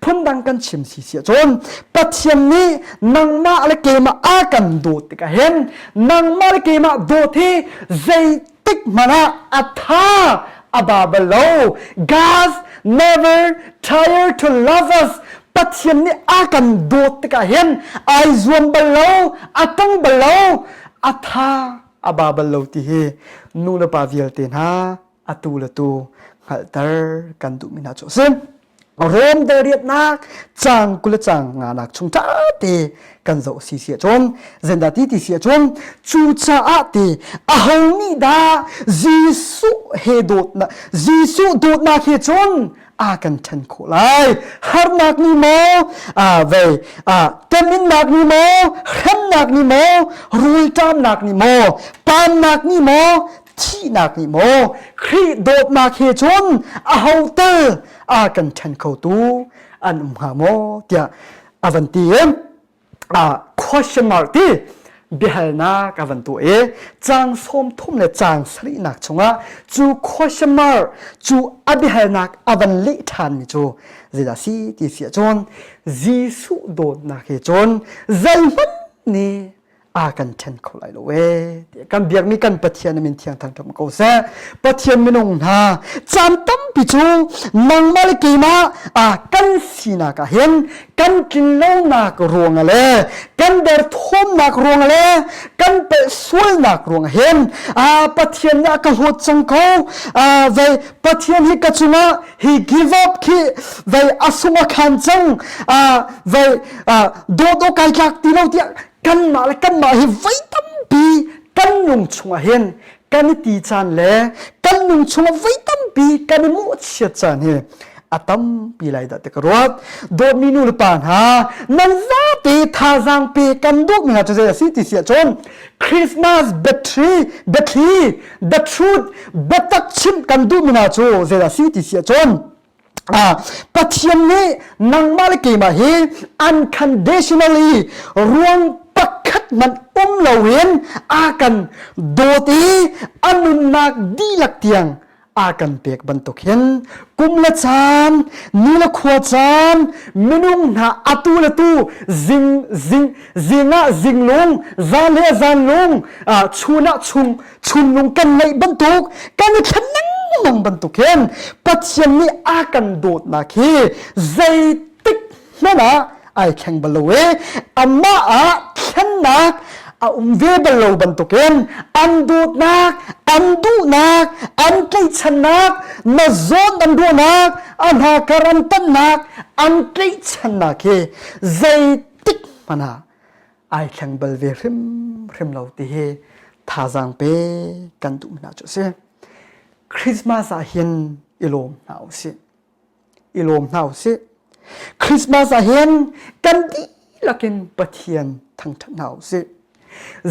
Phundang kan chim si si ahcun Pathian nih nangmah le keimah a kan dawt tikah hin nangmah le keimah dawt hi zeitik hmanh ah a tha a ba bal lo. God never tire to love us. Pathian nih a kan dawt tikah hin ai zuam bal lo, a tang bal lo, a tha a ba bal lo ti hi nu le pa vialte hna atu le tu hngalhter kan duhmi hna cu a si. Rom dariatnak cang kul cang nganak chung ṭha kan zoh si si ahcun zendah ti ti si ahcun cucaah ti aho nih dah Jesuh he dawtnak Jesuh dawtnak he cun a kan ṭhen khawh lai harnak nih maw vei teminnak nih maw hremnak nih maw rawlṭamnak nih maw paamnak nih maw thihnak nih maw Khrih dawtnak he cun aho tel a kan ṭhen khotu an um hnga maw tiah a van ti i question mark ti biahalnak a van tuah i caang 30 le caang sarihnak chungah cu question mark cu a biahalnak a van leh ṭhanmi cu zeidah si ti si ahcun Jesuh dawtnak he cun zeihmanh nih a kan ṭhen kho lai lo ee kan biakmi kan Pathian min thiang thangṭhat ko seh Pathian minung hna caan tampi cu nangmah le keimah kan sinak ah hin kan tlinlonak ruang le kan derthawmnak ruang le kan palh sualnak ruang hin Pathian nih a ka hlawt cang ko vei Pathian hi ka cungah he give up khi vei a sung a khan cang vei dawt awk kai tlak ti lo tiah kanmah le kanmah hi voi tampi kan lung chungah hin kan i ti caan le kan lung chungah voi tampi kan i mawhchiat caan hi a tampi lai dah ti ka ruat. Dawtmi nu le pa hna, nan zate. te thazaang pe kan duh mi hna cu zei a si ti si ahcun Christmas biathli biathli the truth biatak chimh kan duh mi hna cu zei a si ti si ahcun Pathian nih nangmah le keimah hi unconditionally ruang pakhat hmanh um loin a kan dawt i a nunnak dihlak tiang a kan pek bantuk hin kum le caan ni le khua caan minung hna atu le tu zing zing zing ah zinglung zan le zanlung chun ah chung chunlung kan ngeih bantuk kan i thlen lengmang bantuk hin Pathian nih a kan dawtnak hi zeitik hmanh ah ai thleng bal lo i amah ah thlennak a um ve bal lo bantukin an dawtnak an duhnak an tlaihchannak na zawn an ruahnak a hna kar an tannak an tlaihchannak hi zeitik hmanh ah ai thleng bal ve hrimhrim lo ti hi thazaang pe kan duh hna cu a si. Christmas ah hin i lawm hna u sih. I lawm hna u sih. Christmas ah hin kan dihlak in Pathian thangṭhat hna u sih.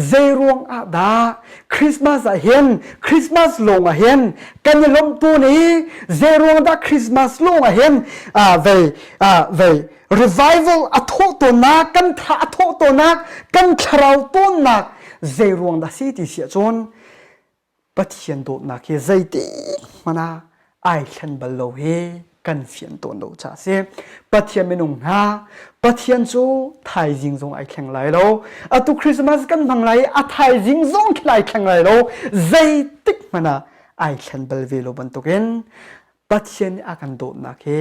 Zei ruang ah dah Christmas ah hin Christmas lawng ah hin kan i lawmh tawn i zei ruang dah Christmas lawng ah hin vei vei revival a thawh tawnnak kan tha a thawh tawnnak kan thlarau tawnnak zei ruang dah si ti si ahcun Pathian dawtnak hi zeitik hmanh ah ai thlen bal lo hi kan fian tawn lo caah a si. Pathian minung hna, Pathian cu thaizing zong ai thleng lai lo. Atu Christmas kan hmang lai i a thaizing zong khi ai thleng lai lo. Zeitik hmanh ah ai thlen bal ve lo bantukin Pathian nih a kan dawtnak hi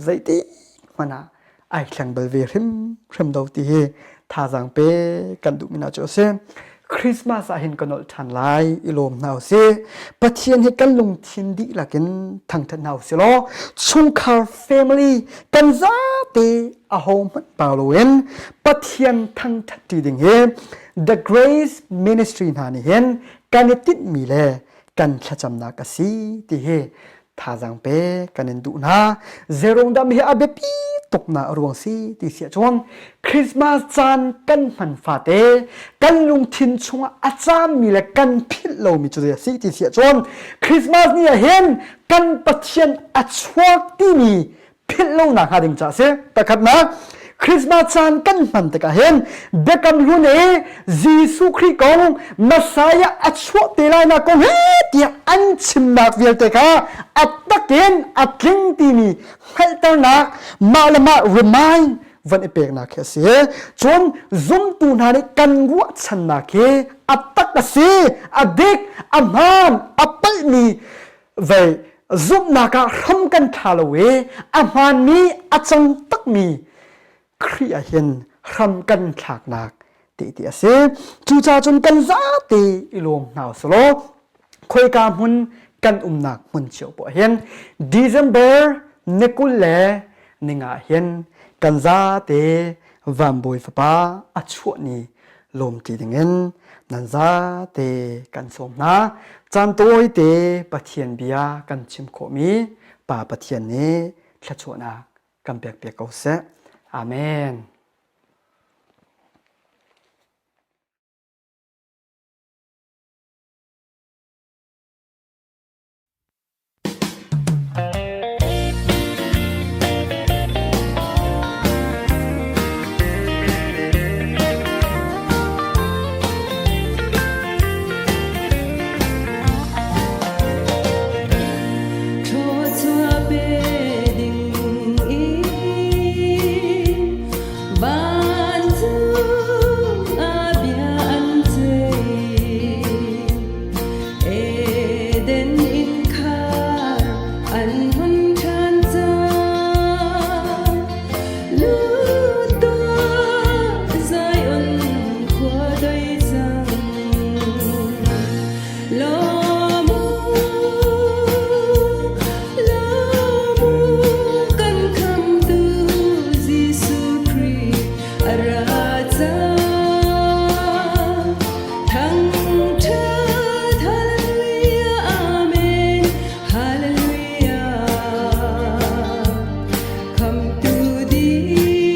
zeitik hmanh ah ai thleng bal ve hrimhrim lo ti hi thazaang pe kan duhmi hna cu a si. Christmas ah hin ka nolh ṭhan lai i lawm hna usih. Pathian hi kan lungthin dihlak in thangṭhat hna usih law chungkhar family kan zate aho hmanh pau loin Pathian thangṭhat ṭi ding hi The Grace Ministry hna nih hin kan i tinhmi le kan thlacamnak a si ti hi thazaang pe kan in duh hna. Zeirung dam hi a biapi tuk na a ruang si ti si ahcun Christmas caan kan hman fate kan lungthin chungah a caammi le kan philh lomi cu zei a si ti si ahcun Christmas ni ah hin kan Pathian a chuak timi philh lonak hnga ding caah a si. Pakhatnak, Christmas caan kan hman tikah hin Biakam Hlun i Jesuh Khrih kong Messiah a chuah te lainak kong he tiah an chimnak vialte kha a takin a tling timi hngalhternak mah le mah remind van i peknak khi a si. Cun zumtu hna nih kan ruahchannak hi a tak a si, a dik, a hmaan, a palhmi vei zumhnak ah hram kan ṭha lo i a hmaanmi a cang takmi Khrih ah hin hram kan thlaknak ti ti a si. Cucaah cun kan zate i lawm hna usih khoika hmun kan umnak hmun cio poah hin December ni 20 le ninga hin kan zate Vanbawi fapa a chuah ni lawmṭi dingin nan zate kan sawm hna. Caan tawite Pathian bia kan chim khawhmi Pa Pathian nih thluachuahnak kan pekpiak ko seh. Amen. Thluachuah pe ding in vancung ah bia an ceih. Eden innkhar an hun ṭhan cang. Lut tuah Zion khua doi cang. Lawm u, lawm u, kan khamtu Jesuh Khrih a ra cang. Thangṭhat Hallelujah Amen Hallelujah Khamtu ding.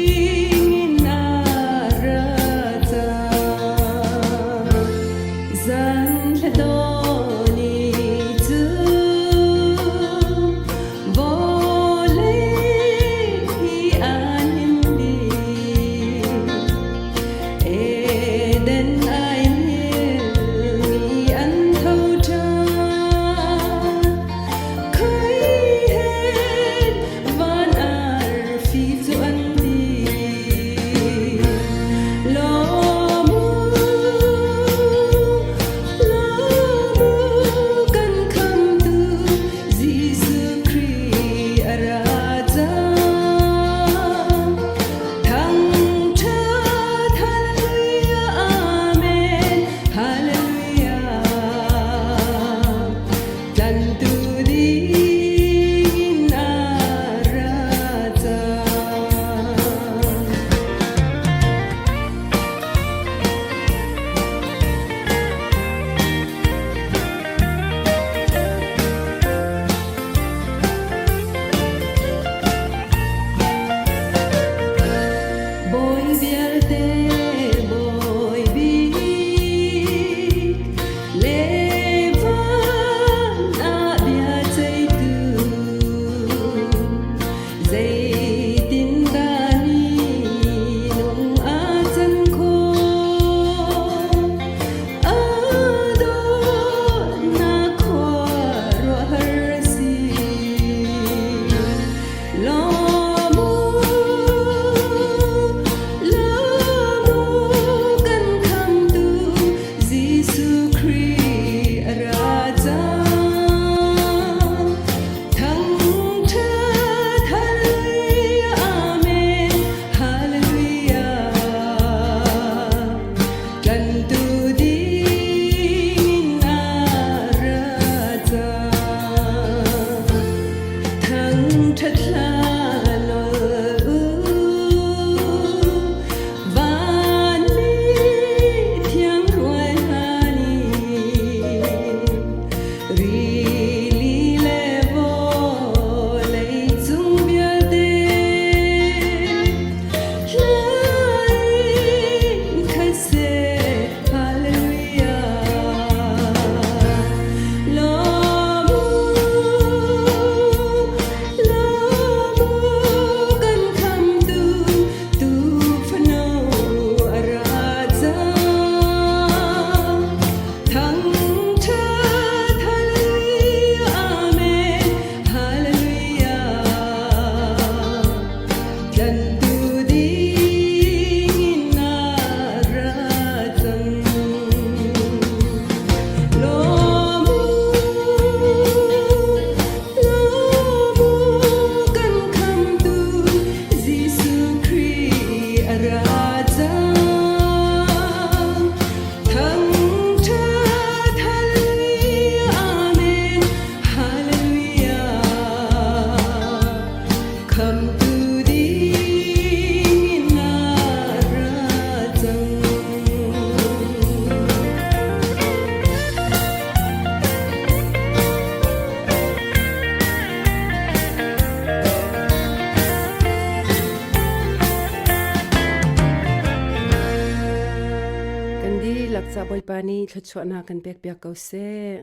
Ca Bawipa nih thluachuahnak kan pekpiak ko seh.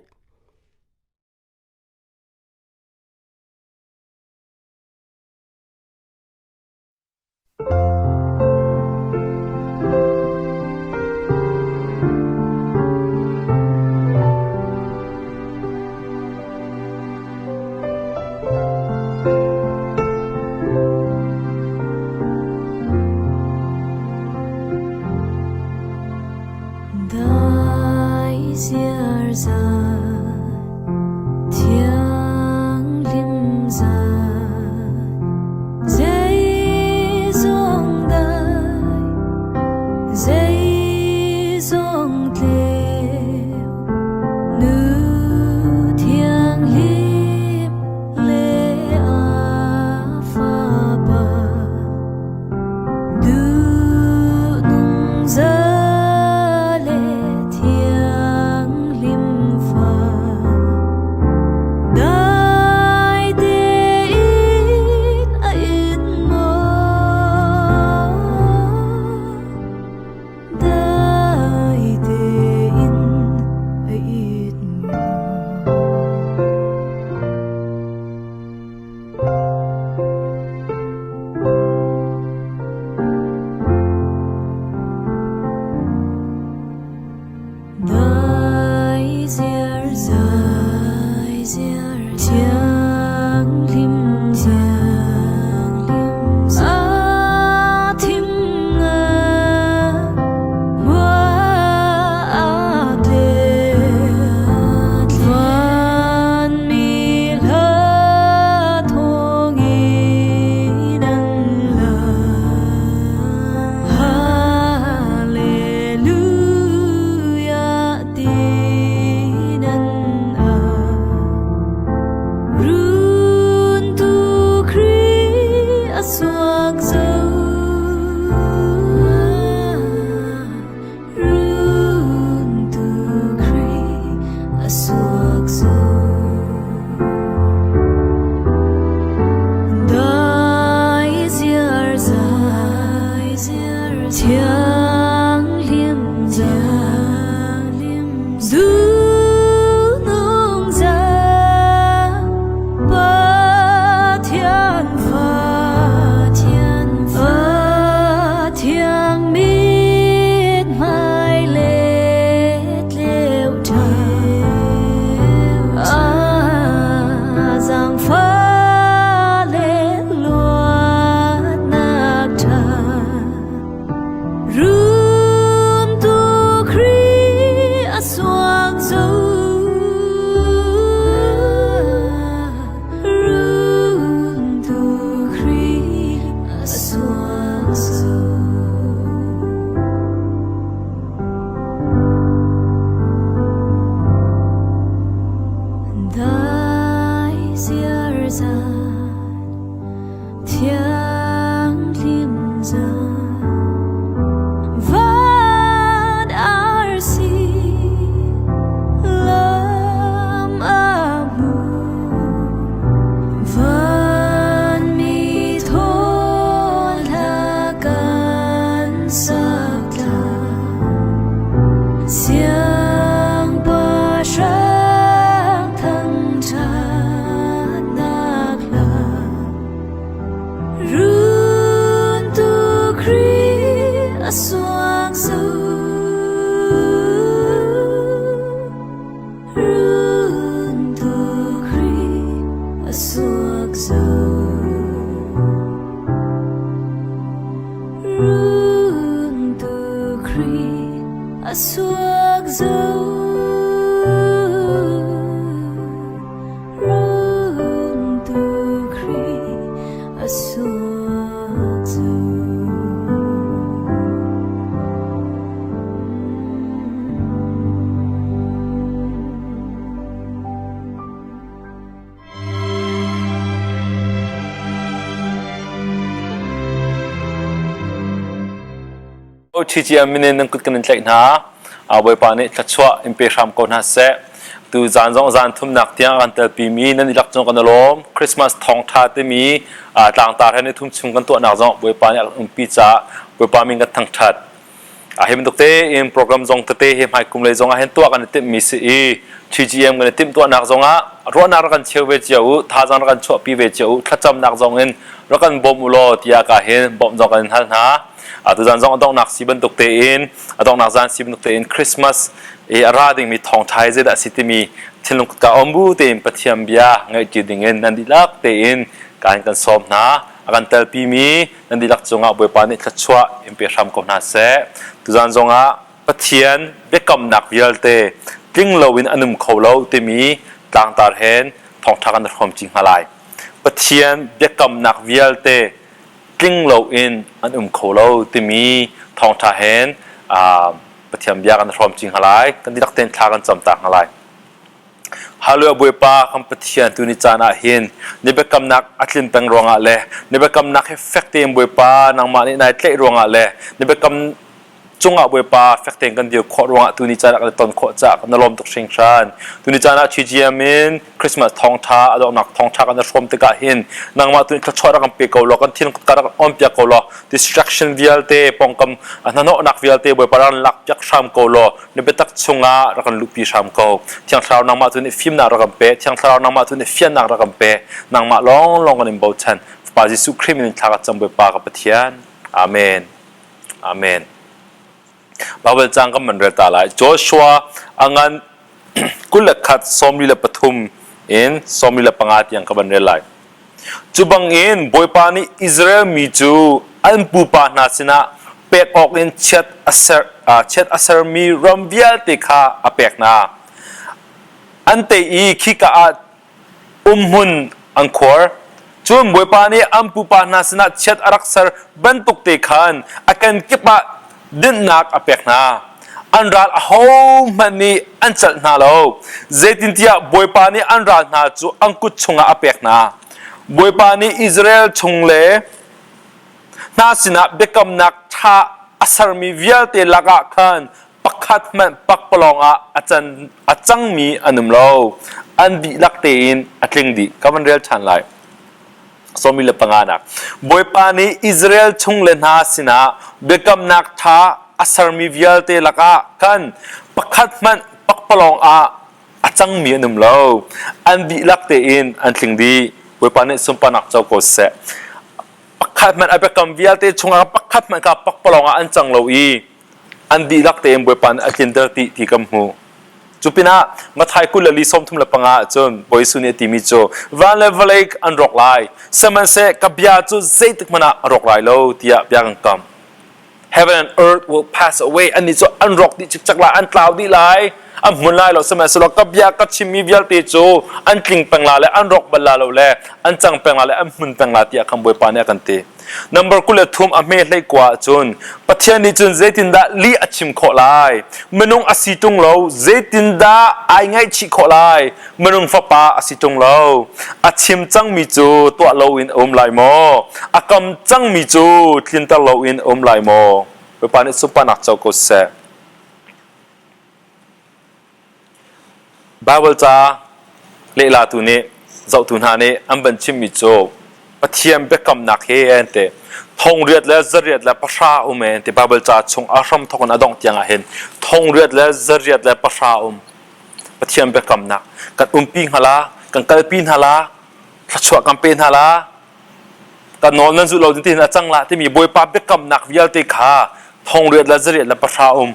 Dai ziar zan thianghlim zan zeizong dai zeizong tleu nu thianghlim le a fapa Duhnung za le thianghlim fa dai tein a in maw dai tein a it maw. Dai ziar zai ziar thianghlim thianghlim a thim nga mua a tle van mi hla thawngin an la. Hallelujah tin an au. Run tu Khrih a suak zo. Run tu Khrih a suak zo. Dai ziar zai ziar thianghlim thianghlim du nung za Pathian fa Pathian fa thiang mit hmai le tleu ṭha a zaangfa le luatnak ṭha Run tu Khrih a suak zo. Run tu Khrih a suak zo. Dai ziar zan thianghlim zan van arsi lam a hmu van mi thawl hla kan sak thla Siangpahrang thangṭhatnak hla Run tu Khrih a suak zo. Run tu Khrih a suak zo. Run tu Khrih a suak zo. Run tu Khrih a suak zo. TGM minin nan kut kan in tlaih hna. Bawipa nih thluachuah in pe hram ko hna seh. Tu zan zong zan thumnak tiang kan telpi mi nan i lak cung kan i lawm. Christmas thawngtha timi tlangtar he ni thum chung kan tuahnak zong Bawipa nih a kan umpi caah Bawipa min kan thangthat. Hi bantuk tein program zong tete hi hmaikum lei zong ah hin tuah kan i timhmi si i TGM kan i timhtuahnak zong ah ruahnak rak kan cheu ve cio u, thazaang rak kan chuahpi ve cio u, thlacamnak zong in rak kan bawm u law tiah ka hin bawmh zong kan in hal hna. Tuzan zong a donghnak si bantuk tein a donghnak zan si bantuk tein Christmas i a ra dingmi thawngṭha hi zeidah a si timi thinlung ka um bu tein Pathian bia ngaihṭi dingin nan dihlak tein ka in kan sawm hna. A kan telpimi nan dihlak cungah Bawipa nih thluachuah in pe hram ko hna seh. Tuzan zongah Pathian biakamnak vialte tling loin an um kho lo timi tlangtar hen thawngṭha kan hrawm ci hna lai. Pathian biakamnak vialte tling loin an um kho lo timi thawngṭha hen Pathian bia kan hrawm ci hna lai. Kan dihlak tein thla kan cam ta hna lai. Hallelujah Bawipa kan Pathian tu ni caan ah hin ni biakamnak a tlin peng ruangah le ni biakamnak hi fek tein Bawipa nangmah nih nai tlaih ruangah le ni biakam cungah Bawipa fek tein kan dir khawh ruangah tu ni caan ah kan ton khawh caah kan lawm tuk hringhran. Tu ni caan ah TGM in Christmas thawngtha a donghnak thawngtha kan hrawm tikah hin nangmah tu ni thluachuah rak kan pe ko law kan thin ka rak on piak ko law distraction vialte pongkam hnahnawhnak vialte Bawipa rak lak piak hram ko law na biatak chungah rak kan luhpi hram ko. Thiang Thlarau nangmah tu nih fimnak rak kan pe, Thiang Thlarau nangmah tu nih fiannak rak kan pe. Nangmah lawnglawng kan in bochan. Fapa Jesuh Khrih min in thla ka cam Bawipa ka Pathian. Amen. Amen. Bible cang kan man rel ta lai. Joshua angan 21 43 in 45 tiang ka van rel lai. Cu bangin Bawipa nih Israel mi cu an pupa hna sinah pek awkin chiat a ser, chiat a sermi ram vialte kha a pek hna. An tei i khika ah umhmun an khuar. Cun Bawipa nih an pupa hna sinah chiat a rak ser bantuk te khan a kenkip ah dinhnak a pek hna. An ral ahohmanh nih an celh hna lo. Zeitintiah Bawipa nih an ral hna cu an kut chungah a pek hna. Bawipa nih Israel chung le hna sinah biakamnak ṭha a sermi vialte lakah khan pakhat hmanh pakpalawng ah a, can, a cangmi an um lo. An dihlak tein a tling dih. Ka van rel ṭhan lai. Sawmi le panganak. Bawipa nih Israel chung le hna sinah biakamnak ṭha a sermi vialte lakah khan pakhat hmanh pakpalawng ah a cangmi an um lo. An dihlak tein an tling dih. Bawipa nih sunparnak co ko seh. Pakhat hmanh a biakam vialte chungah pakhat hmanh kha pakpalawng ah an cang lo i an dihlak tein Bawipa nih a tlinter ti ti kan hmuh. Cu pinah Matthai 24 35 ahcun Bawi Jesuh nih a timi cu van le vawlei an rawk lai, sihmanhseh ka bia cu zeitik hmanh ah a rawk lai lo tiah bia kan kam. Heaven and earth will pass away. Annih cu an rawk dih cikcek lai, an tlau dih lai, an hmun lai lo. Sihmanhsehlaw ka bia ka chimmi vialte cu an tling peng la le an rawk bal la lo le an cang peng la le an hmun peng la tiah khan Bawipa nih a kan ti. Number 23 a hme hlei kua ahcun Pathian nih cun zeitindah lih a chim khawh lai? Minung a si ṭung lo, zeitindah ai ngaihchih khawh lai? Minung fapa a si ṭung lo. A chim cangmi cu tuah loin a um lai maw? A kam cangmi cu tlinter loin a um lai maw? Bawipa nih sunparnak co ko seh. Baibal ca lehlatu nih zohtu hna nih an van chimmi cu Pathian biakamnak he an ti. Thongriat le zariat le pahra um e an ti. Baibal ca chung a hram thawk in a dongh tiang ah hin thongriat le zariat le pahra um. Pathian biakamnak kan umpi hnga la, kan kalpi hna la, thluachuah kan pe hna la, Ka nawl nan zulh lo tin a cang la timi Bawipa biakamnak vialte kha thongriat le zariat le pahra um.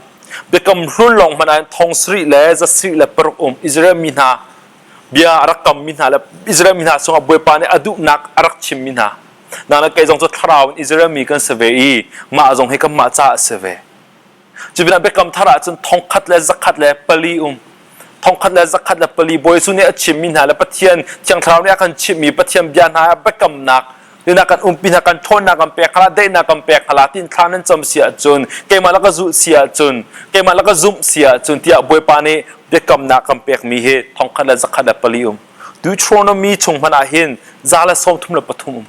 Biakam hlun lawng hmanh ah thong sarih le zasarih le paruk um. Israel mi hna bia a rak kammi hna le Israel mi hna chungah Bawipa nih a duhnak a rak chimmi hna. Nana kei zong cu thlarau in Israel mi kan si ve i mah zong hi kanmah caah a si ve. Cupinah biakam thar ahcun thongkhat le zakhat le pali um. Thongkhat le zakhat le pali Bawi Jesuh nih a chimmi hna le Pathian Thiang Thlarau nih a kan chimhmi Pathian bia hna biakamnak Nina kan umpi hna kan ṭhawnnak kan pek hala daihnak kan pek hala tin thla nan cam si ahcun keimah la ka zulh si ahcun keimah la ka zumh si ahcun tiah Bawipa nih biakamnak kan pekmi hi thongkhat le zakhat le pali um. Deuteronomy chung hmanh ah hin 133 um.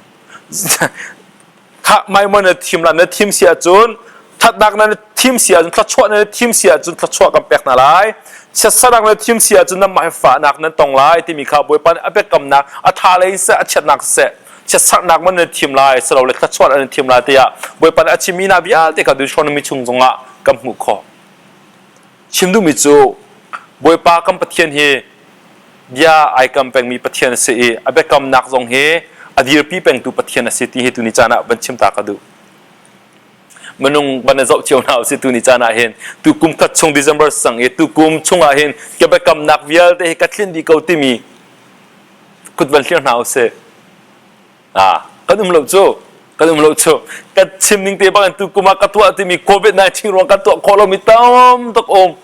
Khah maimaw na thim la na thim si ahcun thatnak na thim si ahcun thluachuah na thim si ahcun thluachuah kan pek hna lai chiatsernak na thim si ahcun nanmah hi fahnak nan tong lai timi kha Bawipa nih a biakamnak a tha lei in seh a chiatnak seh chiatsernak man na thim lai silole thluachuah na thim lai tiah Bawipa nih a chimmi hna vialte kha Deuteronomy chung zongah kan hmuh khawh. Chim duhmi cu Bawipa kan Pathian hi bia ai kam pengmi Pathian a si i a biakamnak zong hi a dirpi pengtu Pathian a si ti hi tuni caan ah van chim ta ka duh. Minung van i zoh cio hna usih tuni caan ah hin tu kum khat chung December sang i tu kum chung ah hin ka biakamnak vialte hi ka tlinh dih ko timi kut van hlir hna usih. Ah, kan um lo cu kan um lo cu kan chim ning te bang tu kum ah ka tuah timi COVID-19 ruang kan tuah khawh lomi tam tuk um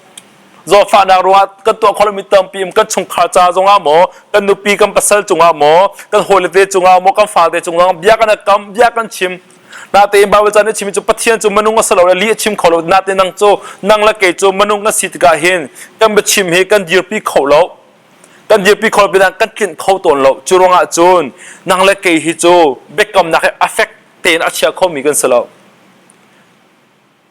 zawtfahnak ruangah kan tuah khawh lomi tampi um kan chungkhar ca zongah maw kan nupi kan pasal cungah maw kan hawile te cungah maw kan fale cungah bia kan kam bia kan chim natein Bible ca nih chimi cu Pathian cu minung a si lo le lih a chim kho lo natein nang cu nang le kei cu minung kan si tikah hin kan biachim hi kan dirpi kho lo kan dirpi kho pinah kan tlinh kho tawn lo cu ruangah cun nang le kei hi cu biakamnak hi a fek tein a chia khomi kan si lo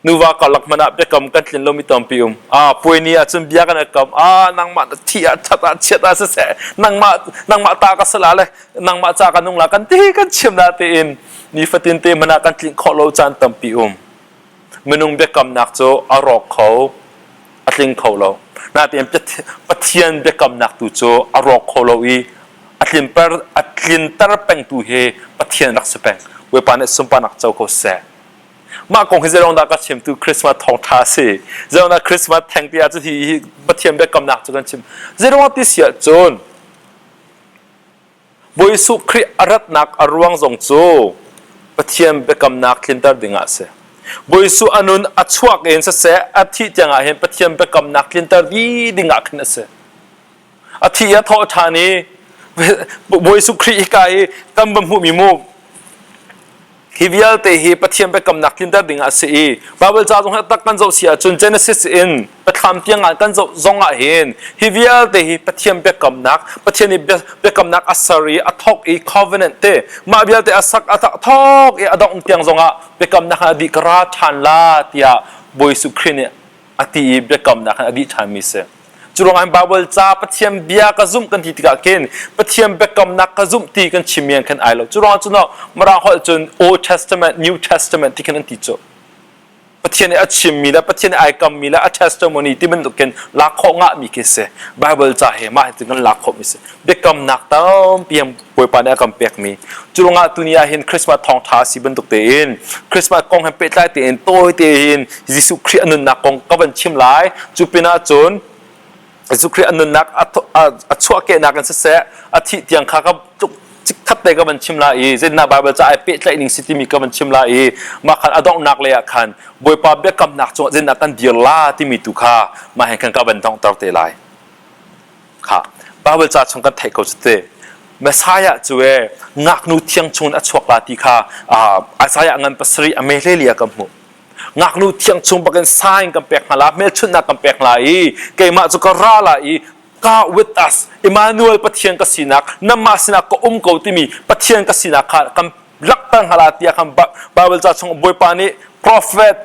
nuva karlak hmanh ah biakam kan tlin lomi tampi um ah puai ni ah cun bia kan kam ah nangmah na thi ah that ah chiat ah siseh nangmah nangmah ta ka sala le nangmah ca ka nung la kan ti kan chim la tein nifatin te hmanh ah kan tlinh khawh lo caan tampi um Minung biakamnak cu a rawk kho, a tling kho lo. Nain Pathian biakamnak tu cu a rawk kho lo i a tlinper a tlinter pengtu hi Pathian rak si peng. Bawipa nih sunparnak co ko seh. Mah kong hi zeilong dah ka chim tu Christmas thawngṭha a si. Zeilong dah Christmas theng ti ah cu hi Pathian biakamnak cu kan chim. Zeilong ti si ahcun Bawi Jesuh Khrih a ratnak a ruang zong cu Pathian biakamnak tlinter dingah a si. Bawi Jesuh a nun a chuak in siseh a thih tiangah hin Pathian biakamnak tlinter dih dingah khin a si. A thi a thawh ṭhan i Bawi Jesuh Khrih hika i kan va hmuhmi mu Hi vialte hi Pathian biakamnak tlinter ding ah a si i Baibal ca zong hi tak kan zoh si ahcun Genesis in Biathlam tiang ah kan zoh zong ah hin hi vialte hi Pathian biakamnak Pathian nih biakamnak a ser i a thawk i covenant te mah vialte a sak a thawk i a dongh tiang zong ah biakamnak a dih ka ra ṭhan la tiah Bawi Jesuh Khrih nih a ti i biakamnak a dih ṭhanmi si. Cu ruangah Baibal ca Pathian bia ka zumh kan ti tikah khin Pathian biakamnak ka zumh ti kan chim mi khan ai lo. Cu ruangah cun Mirang holh cun Old Testament, New Testament ti khin an ti cu. Pathian nih a chimmi le Pathian nih ai kammi le a testimony ti bantuk khin lak khawh ngahmi khi si. Baibal ca he mah hi kan lak khawhmi si. Biakamnak tampi Bawipa nih a kan pekmi. Cu ruangah tuni ah hin Christmas thawngṭha a si bantuk tein Christmas kong he pehtlai tein tawi tein Jesuh Khrih a nunnak kong ka van chim lai. Cu pinah cun Jesuh Khrih a nunnak a chuahkehnak in siseh a thih tiang kha ka chikkhat te ka van chim lai i zeitindah Baibal ca ai pehtlaih ning si timi ka van chim lai i mah khan a donghnak lei ah khan Bawipa biakamnak cungah zeitindah kan dir la timi tu kha mah hin khan ka van donghter te lai. Kha Baibal ca chung kan theih ko cu te. Messiah cu e ngaknu thiang chung in a chuak la ti kha Isaiah ngan pasarih a me hleli ah kan hmuh. Ngaknu thiang chung bakin sign kan pek hna la, hmelchunhnak kan pek hna i keimah cu ka ra la i God with us, Emmanuel Pathian ka sinak, nangmah sinah ka um ko timi Pathian ka sinak kha kan langhter hna la tiah khan Baibal ca chung Bawipa nih prophet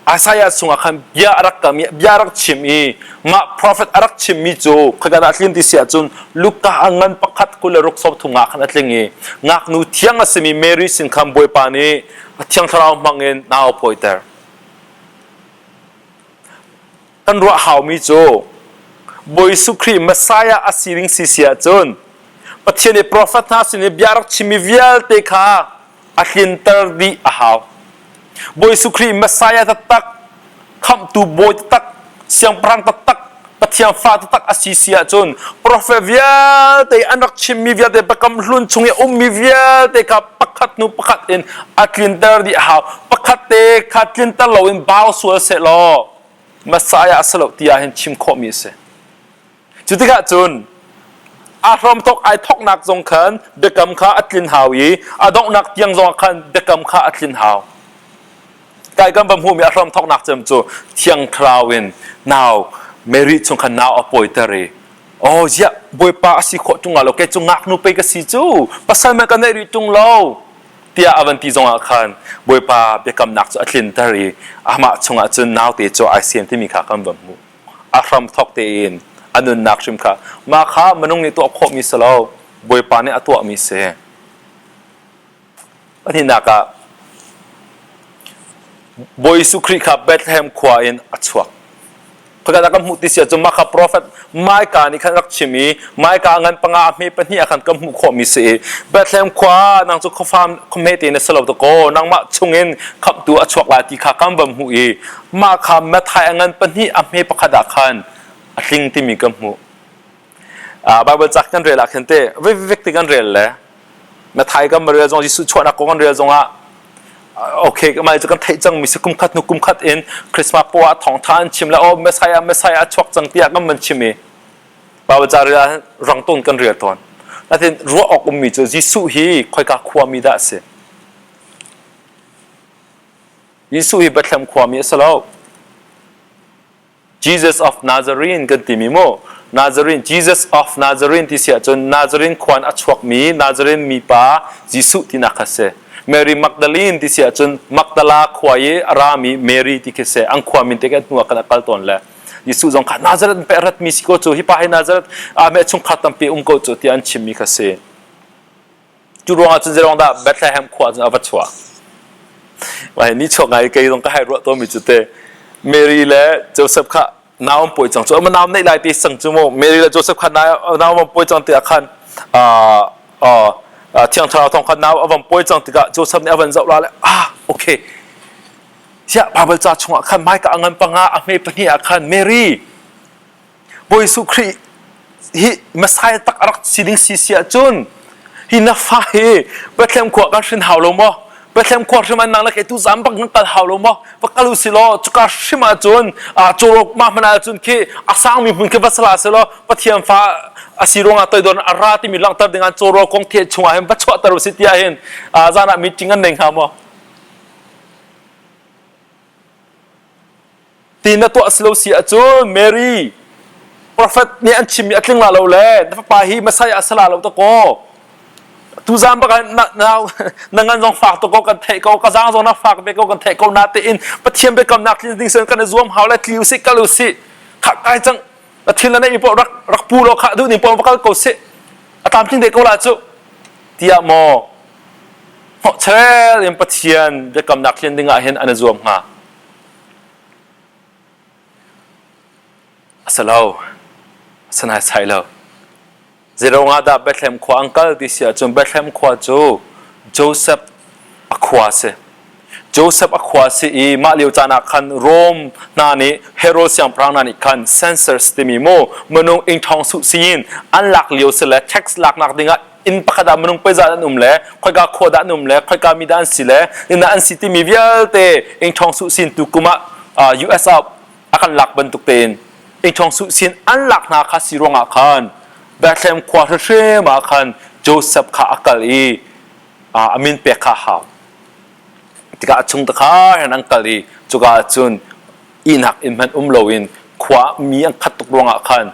Isaiah chungah khan bia a rak kam i bia a rak chim i mah prophet a rak chimmi cu khoika dah a tlin ti si ahcun Luka a ngan pakhat 20 le ruk 30 ah khan a tling i ngaknu thiang a simi Mary sin khan Bawipa nih a Thiang Thlarau hmangin nau a pawiter. Kan ruah haumi cu Bawi Jesuh Khrih Messiah a si ding si si ahcun Pathian nih prophet hna sin i bia rak chimmi vialte kha a tlinter dih a hau. Bawi Jesuh Khrih Messiah taktak, khamhtu bawi taktak, siangpahrang taktak, Pathian fa taktak a si si ahcun prophet vialte an rak chimmi vialte biakam hlun chung i a ummi vialte kha pakhat hnu pakhat in a tlinter dih a hau. Pakhat te kha tlinter loin bau sual sehlaw Messiah a si lo ti ah hin chim khawhmi a si. Cu tikah cun a hramthawk ai thawknak zong khan biakam kha a tlin hau i a donghnak tiang zong khan biakam kha a tlin hau. Kai kan va hmuhmi a hramthawknak cem cu Thiang Thlarau in nau Mary chung khan nau a pawiter i oh ziah Bawipa a si khawh ṭung lo kei cu ngaknu pei ka si cu pasal man ka neih rih ṭung lo tiah a van ti zongah khan Bawipa biakamnak cu a tlinter i amah chungah cun naute cu ai siam timi kha kan va hmuh. A hram thawk tein a nunnak hrim kha mah kha minung nih tuah khawhmi si lo Bawipa nih a tuahmi si. Pahnihnak ah. Bawi Jesuh Khrih kha Bethlehem khua in a chuak. Khoika dah kan hmuh ti si ahcun mah kha profet Micah nih khan rak chim i Micah ngan panga a hme pahnih ah khan kan hmuh khawhmi si i Bethlehem khua nang cu khuafam khuahme te na si lo dakaw nangmah chungin khamhtu a chuak lai ti kha kan van hmuh i mah kha Matthai a ngan pahnih a hme pakhat ah khan a tling timi kan hmuh. Bible ca kan rel ah khin te vek ti kan rel le Matthai kan rel zong Jesuh chuahnak kong kan rel zongah okay mai cu kan theih cang mi si kum khat hnu kum khat in Christmas poah ah thawngtha an chim le oh Messiah Messiah a chuak cang tiah kan van chim i Bible ca rel ah rang tawn kan rel tawn. Natin ruah awk ummi cu Jesuh hi khoika khuami dah a si? Jesuh hi Bethlehem khuami a si lo. Jesus of Nazarene kan timi mu Nazarene Jesus of Nazarene ti si ahcun Nazarene khuan a chuakmi Nazarene mipa Jesuh tinak kha si. Mary Magdalene ti si ahcun Magdala khua i a rami Mary ti khi si. An khua min te kan hnu ah kan kal tawn le Jesuh zong kha Nazareth pe ratmi si ko cu hi pa hi Nazareth a meh chungkhar tampi um ko cu tiah an chimmi kha si. Cu ruangah cun zeiruang dah Bethlehem khua cun a va chuah? Mah ni chuak ngai kei zong ka hai ruah tawnmi cu te Mary le Joseph kha nau an pawi cang cu ama nau neih lai ti sang cu mu Mary le Joseph kha nau an pawi cang tiah khan Thiang Thlarau thawng kha nau a van pawi cang tikah Joseph nih a van zoh la le ah okay siah Bible ca chungah khan hmaika a ngan panga a hme pahnih ah khan Mary Bawi Jesuh Khrih hi Messiah tak a rak si ding si si ahcun hi na fa hi Bethlehem khua kan hrin hau lo maw? Bethlehem khua hrim ah nang le kei tu zam bak nan kal hau lo maw? Va kal u si law cuka hrim ahcun cawrawk mah hmanh ahcun khi a sangmi hmun khi va sala si law Pathian fa a si ruangah toidor a ra timi langhter ding ah cawraw kong the chungah hin va chuahter u si tiah hin zan ah meeting an nei hnga maw? Ti na tuah si lo si ahcun Mary prophet nih an chimmi a tling la lo le na fapa hi Messiah a si la lo ta kaw tuzaan bak ah na na ngan zong fak tuk ko kan theih ko ka zaang zong na fak ve ko kan theih ko na tein Pathian biakamnak tlin ding sen kan i zuam hau le tli usih kal usih khah kai cang na thil na neih poh rak rak pu law khah duh ning poh va kal ko sih a tlamtling deh ko la cu tiah maw hnawhchel in Pathian biakamnak tlin ding ah hin an i zuam hnga A si lo. A si naisai lo. Zeiruangah dah Bethlehem khua an kal ti si ahcun Bethlehem khua cu Joseph a khua a si. Joseph a khua a si i mah lio caan ah khan Rome hna nih Herod siangpahrang hna nih khan census timi mu minung ingṭhawng suh siin an lak lio si le tax laknak dingah inn pakhat ah minung pezat an um le khoika khua dah an um le khoika mi dah an si le inn an si timi vialte ingṭhawng suh sin tu kum ah US ah a kan lak bantuk tein ingṭhawng suh sin an lak hna kha si ruangah khan Bethlehem khua hrimhrim ah khan Joseph kha a kal i a min pek kha a hau tikah a chung takha hin an kal i cuka ah cun ihnak inn hmanh um loin khua mi an khat tuk ruangah khan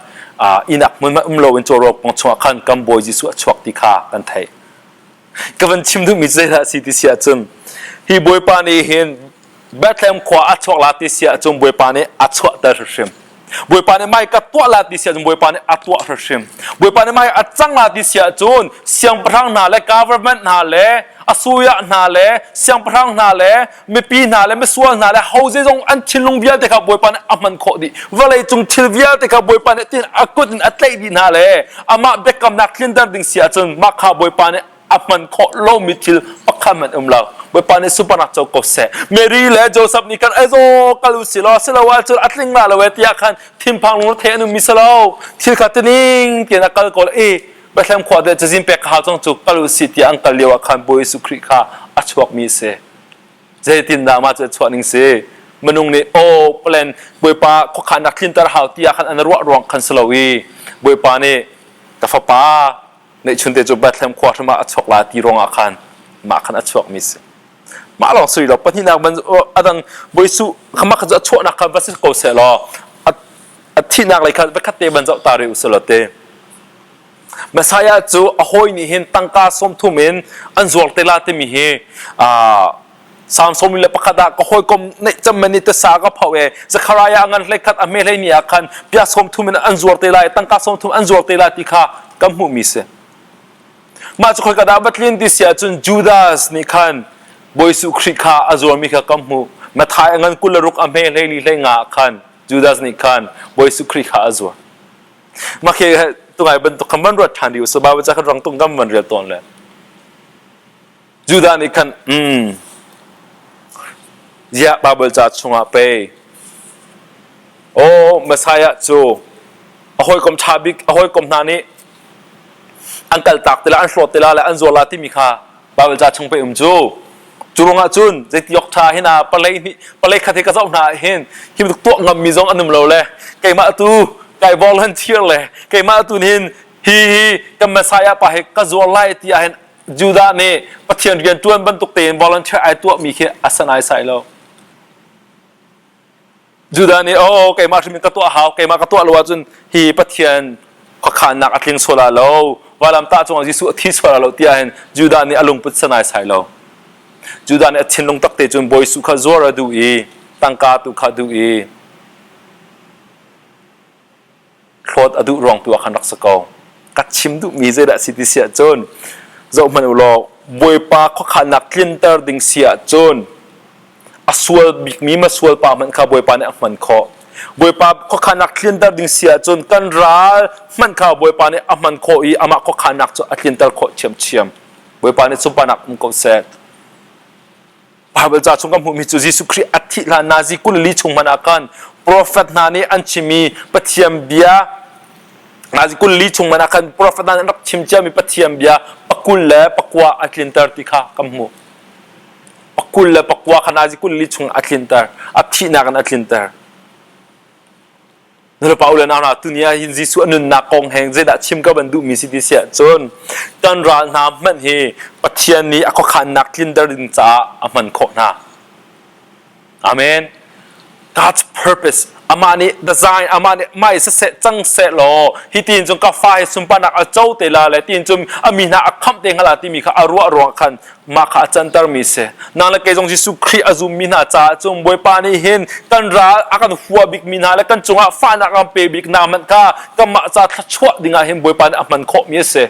ihnak hmun hmanh um loin cawraw pawng chungah khan kan Bawi Jesuh a chuak ti kha kan theih. Ka van chim duhmi cu zeidah a si ti si ahcun hi Bawipa nih hin Bethlehem khua a chuak la ti si ahcun Bawipa nih a chuahter hrimhrim. Bawipa nih mai ka tuah la ti si ahcun Bawipa nih a tuah hrimhrim. Bawipa nih mai a cang la ti si ahcun siangpahrang hna le government hna le asuya hna le siangpahrang hna le mipi hna le misual hna le ho zeizong an thinlung vialte kha Bawipa nih a hman khawh dih. Vawlei cung thil vialte kha Bawipa nih tin a kut in a tlaih dih hna le amah biakamnak tlinter ding si ahcun mah kha Bawipa nih a hman khawh lomi thil pakhat hmanh um lo. Bawipa nih sunparnak co ko seh. Mary le Joseph nih khan aizaw kal u si law silo ahcun a tling la lo e tiah khan thinphang lung the an um mi si lo. Thil kha tining tian a kal ko i Bethlehem khua te cazin pek ka hau cang cu kal u si tiah an kal lio ah khan Bawi Jesuh Khrih kha a chuakmi a si. Zeitindah mah cu a chuah ning si? Minung nih aw plan Bawipa khuakhannak tlinter hau tiah khan an ruah ruang khan si lo i Bawipa nih ka fapa neihchunte cu Bethlehem khua hrim ah a chuak la ti ruangah khan mah khan a chuakmi si. Mah lawng sui lo pahnihnak ban adang Bawi Jesuh kha mah kha cu a chuahnak kha va si ko seh law a thihnak lei kha va khat te ban zoh ta rih u sih law te. Messiah cu a hawi nih hin tangka 30 in an zuar te la timi hi Psalm 41 ah ka hawikom neih cem man i tasa ka pho e Zechariah ngan hlei khat a hme hlei ni ah khan pia 30 in an zuar te lai tangka 30 an zuar te lai ti kha kan hmuhmi si. Mah cu khoika dah va tlin ti si ahcun Judas nih khan Bawi Jesuh Khrih kha a zuarmi kha kan hmuh. Matthai a ngan 26 a hme 14 hlei nga khan Judas nih khan Bawi Jesuh Khrih kha a zuar. Mah khi tungai bantuk khan van ruat ṭhan rih usih Bible ca khan rang tung kam van rel tawn le Judah nih khan ziah Bible ca chungah pei aw Messiah cu a hawikom ṭha bik a hawikom hna nih an kaltak ti la an hlawt ti la le an zuar la timi kha Bible ca chung pei um cu cu ruangah cun zeiti awk ṭha hin ah palei nih palei khat hi ka zoh hna ah hin hi bantuk tuah ngammi zong an um lo le keimah tu kai volunteer le keimah tu hin hi hi kan Messiah pa hi ka zuar lai ti ah hin Judah nih Pathian rian ṭuan bantuk tein volunteer ai tuahmi khi a san ai sai lo. Judah nih oh keimah hrim in ka tuah hau keimah ka tuah lo ahcun hi Pathian khuakhannak a tling sual lo vailamtah cungah Jesuh a thi sual lo tiah hin Judah nih a lungput sanai sai lo. Judah nih a thinlung tak te cun Bawi Jesuh kha zuar a duh i tangka tu kha duh i hlawt a duh ruang tu ah khan rak si ko. Ka chim duhmi zeidah si ti si ahcun zoh hmanh u law Bawipa khuakhannak tlinter ding si ahcun a sual bikmi masual pa hmanh kha Bawipa nih a hman khawh. Bawipa khuakhannak tlinter ding si ahcun kan ral hmanh kha Bawipa nih a hman khawh i amah khuakhannak cu a tlinter khawh ṭhiamṭhiam. Bawipa nih sunparnak um ko seh. Bible ca chung kan hmuhmi cu Jesuh Khrih a thih hlan nazi 24 chung hmanh ah khan profet hna nih an chimmi Pathian bia nazi 24 chung hmanh ah khan profet hna nih an rak chim ciami Pathian bia pakul le pakua a tlinter ti kha kan hmuh. Pakul le pakua kha nazi 24 chung a tlinter. A thihnak in a tlinter. Nulepa u le nau hna tuni ah hin Jesuh a nunnak kong he zeidah chim ka van duhmi si ti siah cun kan ral hna hmanh hi Pathian nih a khuakhannak tlinter ding caah a hman khawh hna. Amen. God's purpose amah nih design amah nih mah i siseh cang seh law hi tiin cun ka fa hi sunparnak a co te la le tiin cun a mi hna a khamh te hnga la timi kha a ruah ruang khan mah kha a cantermi si. Nang le kei zong Jesuh Khrih a zummi hna caah cun Bawipa nih hin kan ral a kan hua bikmi hna le kan cungah fahnak a kan pe bik hna hmanh kha kanmah ca thluachuah dingah hin Bawipa nih a hman khawhmi a si.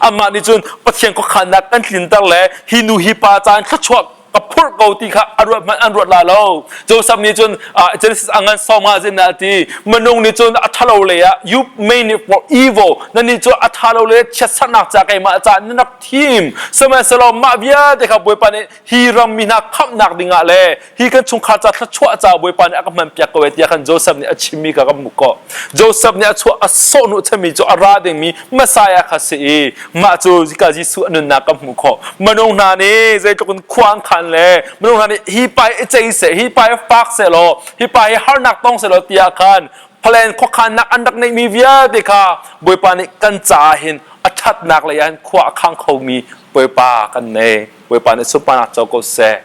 Amah nih cun Pathian khuakhannak kan tlinter le hi nu hi pa caan thluachuah ka phurh ko ti kha a ruat hmanh an ruat la lo. Joseph nih cun Genesis a ngan sawm ah zin ah ti minung nih cun a ṭhalo lei ah you made it for evil na nih cu a ṭhalo le chiatserhnak ca keimah ca nan rak thim sihmanhsehlaw mah vialte kha Bawipa nih hi ram mi hna khamhnak dingah le hi kan chungkhar ca thluachuah ca Bawipa nih a ka hmanpiak ko e tiah khan Joseph nih a chimmi kha kan hmuh khawh. Joseph nih a chuah a sawhhnuh chami cu a ra dingmi Messiah kha si i mah cu zika Jesuh a nunnak kan hmuh khawh. Minung hna nih zeitluk in khua an khan le minung hna nih hi pa hi i cei seh, hi pa hi fak seh law, hi pa hi harnak tong seh law tiah khan plan khuakhannak an rak neihmi vialte kha Bawipa nih kan caah hin a ṭhatnak lei ah hin khua a khang khomi Bawipa kan nei. Bawipa nih sunparnak co ko seh.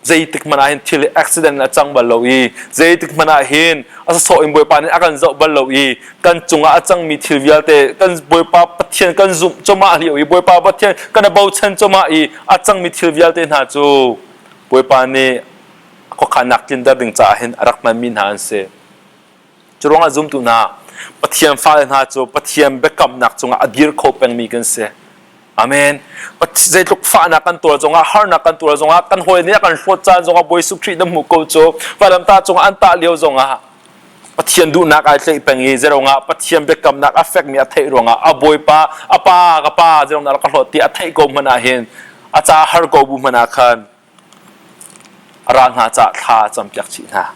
Zeitik hmanh ah hin thil hi accident a cang bal lo i zeitik hmanh ah hin a sawsawh in Bawipa nih a kan zoh bal lo i kan cungah a cangmi thil vialte kan Bawipa Pathian kan zumh cawmah lio i Bawipa Pathian kan i bochan cawmah i a cangmi thil vialte hna cu Bawipa nih khuakhannak tlinter ding caah hin a rak hmanmi hna an si. Cu ruangah zumtu hna, Pathian fale hna cu Pathian biakamnak cungah a dir kho pengmi kan si. Amen. Zeitluk fahnak kan tuar zongah, harnak kan tuar zongah, kan hawi nih a kan hlawt caan zongah Bawi Jesuh Khrih na hmuh ko cu vailamtah cungah an tah lio zongah Pathian duhnak ai tlaih peng i zeirongah Pathian biakamnak a fekmi a theih ruangah a Bawipa, a pa, ka pa zeirong ka hlawt ti a theih ko hmanh ah hin a ca har ko bu hmanh ah khan a ral hna caah thla a campiak chih hna.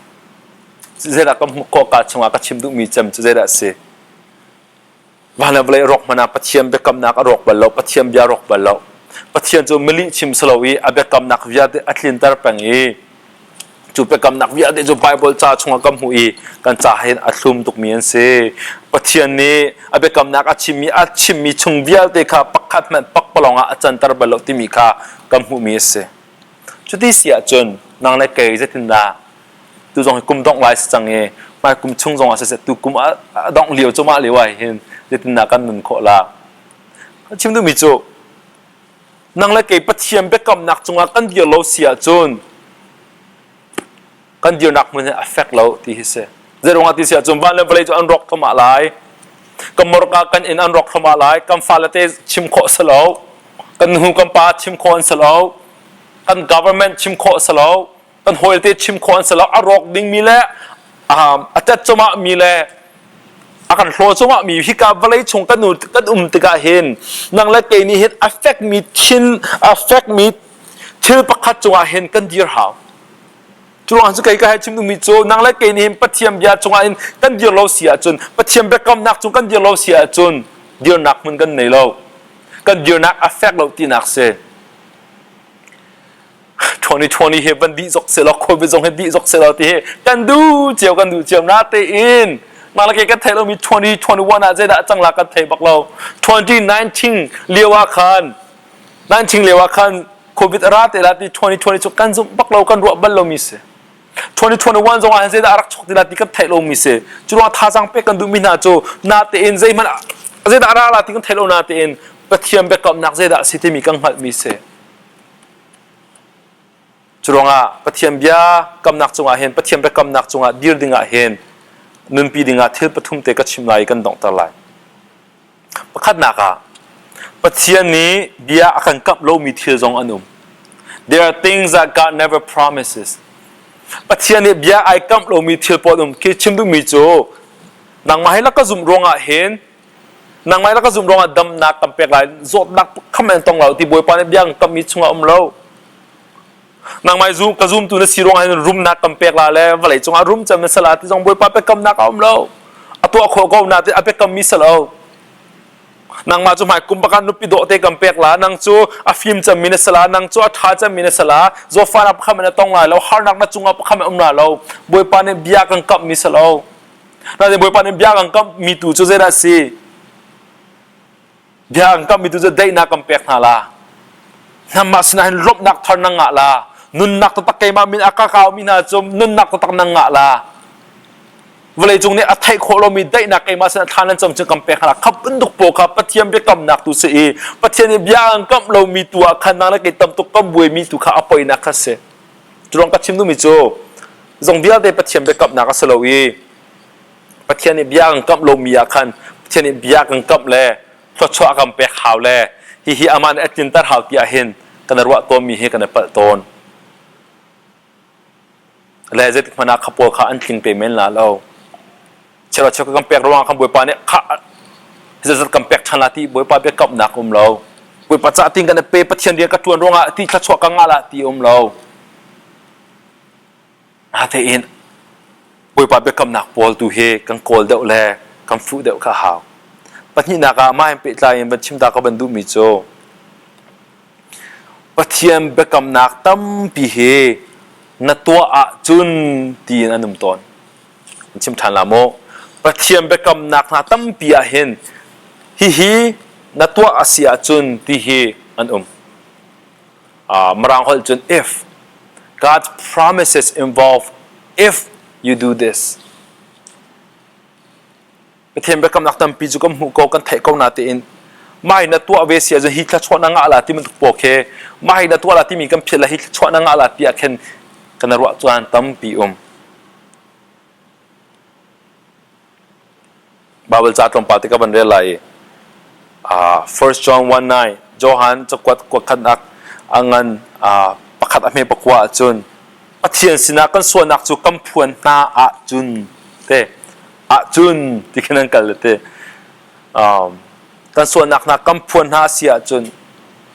Zeidah ka hmuh khawh ka chungah ka chim duhmi cem cu zeidah a si? Van le vawlei rawk hmanh ah Pathian biakamnak a rawk bal lo, Pathian bia rawk bal lo. Pathian cu milih chim si lo i a biakamnak vialte a tlinter peng i cu biakamnak vialte cu Bible ca chungah kan hmuh i kan ca hin a thlum tukmi an si. Pathian nih a biakamnak a chimmi a chimmi chung vialte kha pakhat hmanh pakpalawng ah a canter bal lo timi kha kan hmuhmi a si. Cuti si ahcun nang le kei zeitindah tu zong hi kum dongh lai si cang i hmai kum chung zong ah siseh tu kum a dongh lio cu mah lio ah hin zeitindah kan nun khawh la? Ka chim duhmi cu nang le kei Pathian biakamnak cungah kan dir lo si ahcun kan dirnak hmun hi a fek lo ti hi si. Zeiruangah ti si ahcun van le vawlei cu an rawk thluahmah lai. Kan morka kan inn an rawk thluahmah lai. Kan fale te chim khawh si lo. Kan nu kan pa chim khawh an si lo. Kan government chim khawh si lo. Kan hawi te chim khawh an si lo. A rawk dingmi le a tet cumah mi le a kan hlaw cungah mi hika vawlei chung kan kan um tikah hin nang le kei nih hin a fekmi thin a fekmi thil pakhat cungah hin kan dir hau. Cu ruang cu kei ka hei chim duhmi cu nang le kei nih hin Pathian bia cungah hin kan dir lo si ahcun Pathian biakamnak cung kan dir lo si ahcun dirnak hmun kan nei lo. Kan dirnak a fek lo tinak si. 2020 hi van dih zok selaw COVID zong hi dih zok selaw ti hi kan duh cio kan duh cio na tein mah le kan theih lomi 2021 ah zeidah cang la kan thei bak lo 2019 lio ah khan 19 lio ah khan COVID a ra te la ti 2020 cu kan zumh bak lo kan ruah bal lomi si 2021 zong ah zeidah a rak chuak ti la ti kan theih lomi si cu ruang thazaang pek kan duhmi hna cu na tein zeihmanh zeidah a ra la ti kan theih lo na tein Pathian biakamnak zeidah a si timi kan hngalhmi si Cu ruangah Pathian bia kamnak cungah hin Pathian biakamnak cungah dir dingah hin nunpi dingah thil pathum te ka chim lai i kan donghter lai. Pakhatnak ah Pathian nih bia a kan kamh lomi thil zong an um. There are things that God never promises. Pathian nih bia ai kamh lomi thil pawl um. Khi chim duhmi cu nangmah hi la ka zumh ruangah hin nangmah la ka zumh ruangah damnak kan pek lai zawtnak kham an tong lo ti Bawipa nih bia kan kamhmi chungah um lo. Nangmah zum ka zumtu na si ruangah hin rumnak kan pek la le vawlei cungah rum cem na si la ti zong Bawipa biakamnak a um lo. A tuah khawh ko na ti a biakammi si lo. Nangmah cu hmai kum baka nupi dawh te kan pek la nang cu a fim cemmi na si la nang cu a ṭha cemmi na si la zawtfahnak pakhat na tong lai lo harnak na cungah pakhat um la lo Bawipa nih bia kan kamhmi si lo. Nain Bawipa nih bia kan kamhmi tu cu zeidah a si? Bia kan kamhmi tu cu daihnak kan pek hna la. Nangmah sinah hin lawmhnak thar na ngah la. Nunnak taktak keimah min a ka kaumi hna cu nunnak taktak na ngah la. Vawleicung nih a theih khawh lomi daihnak keimah sinah thla nan cam cu kan pek hna la. Kha bantuk pawl kha Pathian biakamnak tu si i Pathian nih bia an kamh lomi tu ah khan nang le kei tam tuk kan buaimi tu kha a poinak kha si. Cu ruang ka chim duhmi cu zong vialte Pathian biakamnak a si lo i Pathian nih bia kan kamh lomi ah khan Pathian nih bia kan kamh le thluachuah a kan pek hau le hihi amah nih a tlinter hau ti ahhin kan i ruah tawnmi hi kan i palh tawn. Le zeitik hmanh ah kha pawl kha an tling te men la lo. Cheuhra cheu kan pek ruangah khan Bawipa nih kha zeizat kan pek ṭhan la ti Bawipa biakamnak um lo. Bawipa cah tin kan i pe Pathian rian ka ṭuan ruangah ti thluachuah ka ngah la ti um lo. Natein Bawipa biakamnak pawl tu hi kan kawl deuh le kan fuh deuh kha a hau. Pahnihnak ah mah hin pehtlai in van chim ta ka van duhmi cu Pathian biakamnak tampi hi na tuah ahcun tiin an um tawn. An chim ṭhan la maw? Pathian biakamnak hna tampi ah hin hihi na tuah a si ahcun ti hi an um. Mirang holh cun if God's promises involve if you do this. Pathian biakamnak tampi cu kan hmuh ko kan theih ko na tein mah hi na tuah ve si ahcun hi thluachuah na ngah la ti bantuk pawl khi mah hi na tuah la timi kan philh la hi thluachuah na ngah la ti ah khin kan ruah caan tampi um. Baibal ca tlawmpal te ka van rel lai i 1 John 1:9 Johan cakuat kuatkhatnak a ngan pakhat a hme pakua ahcun Pathian sinah kan sualnak cu kan phuan hna ahcun te ahcun ti khin an kal te kan sualnak hna kan phuan hna si ahcun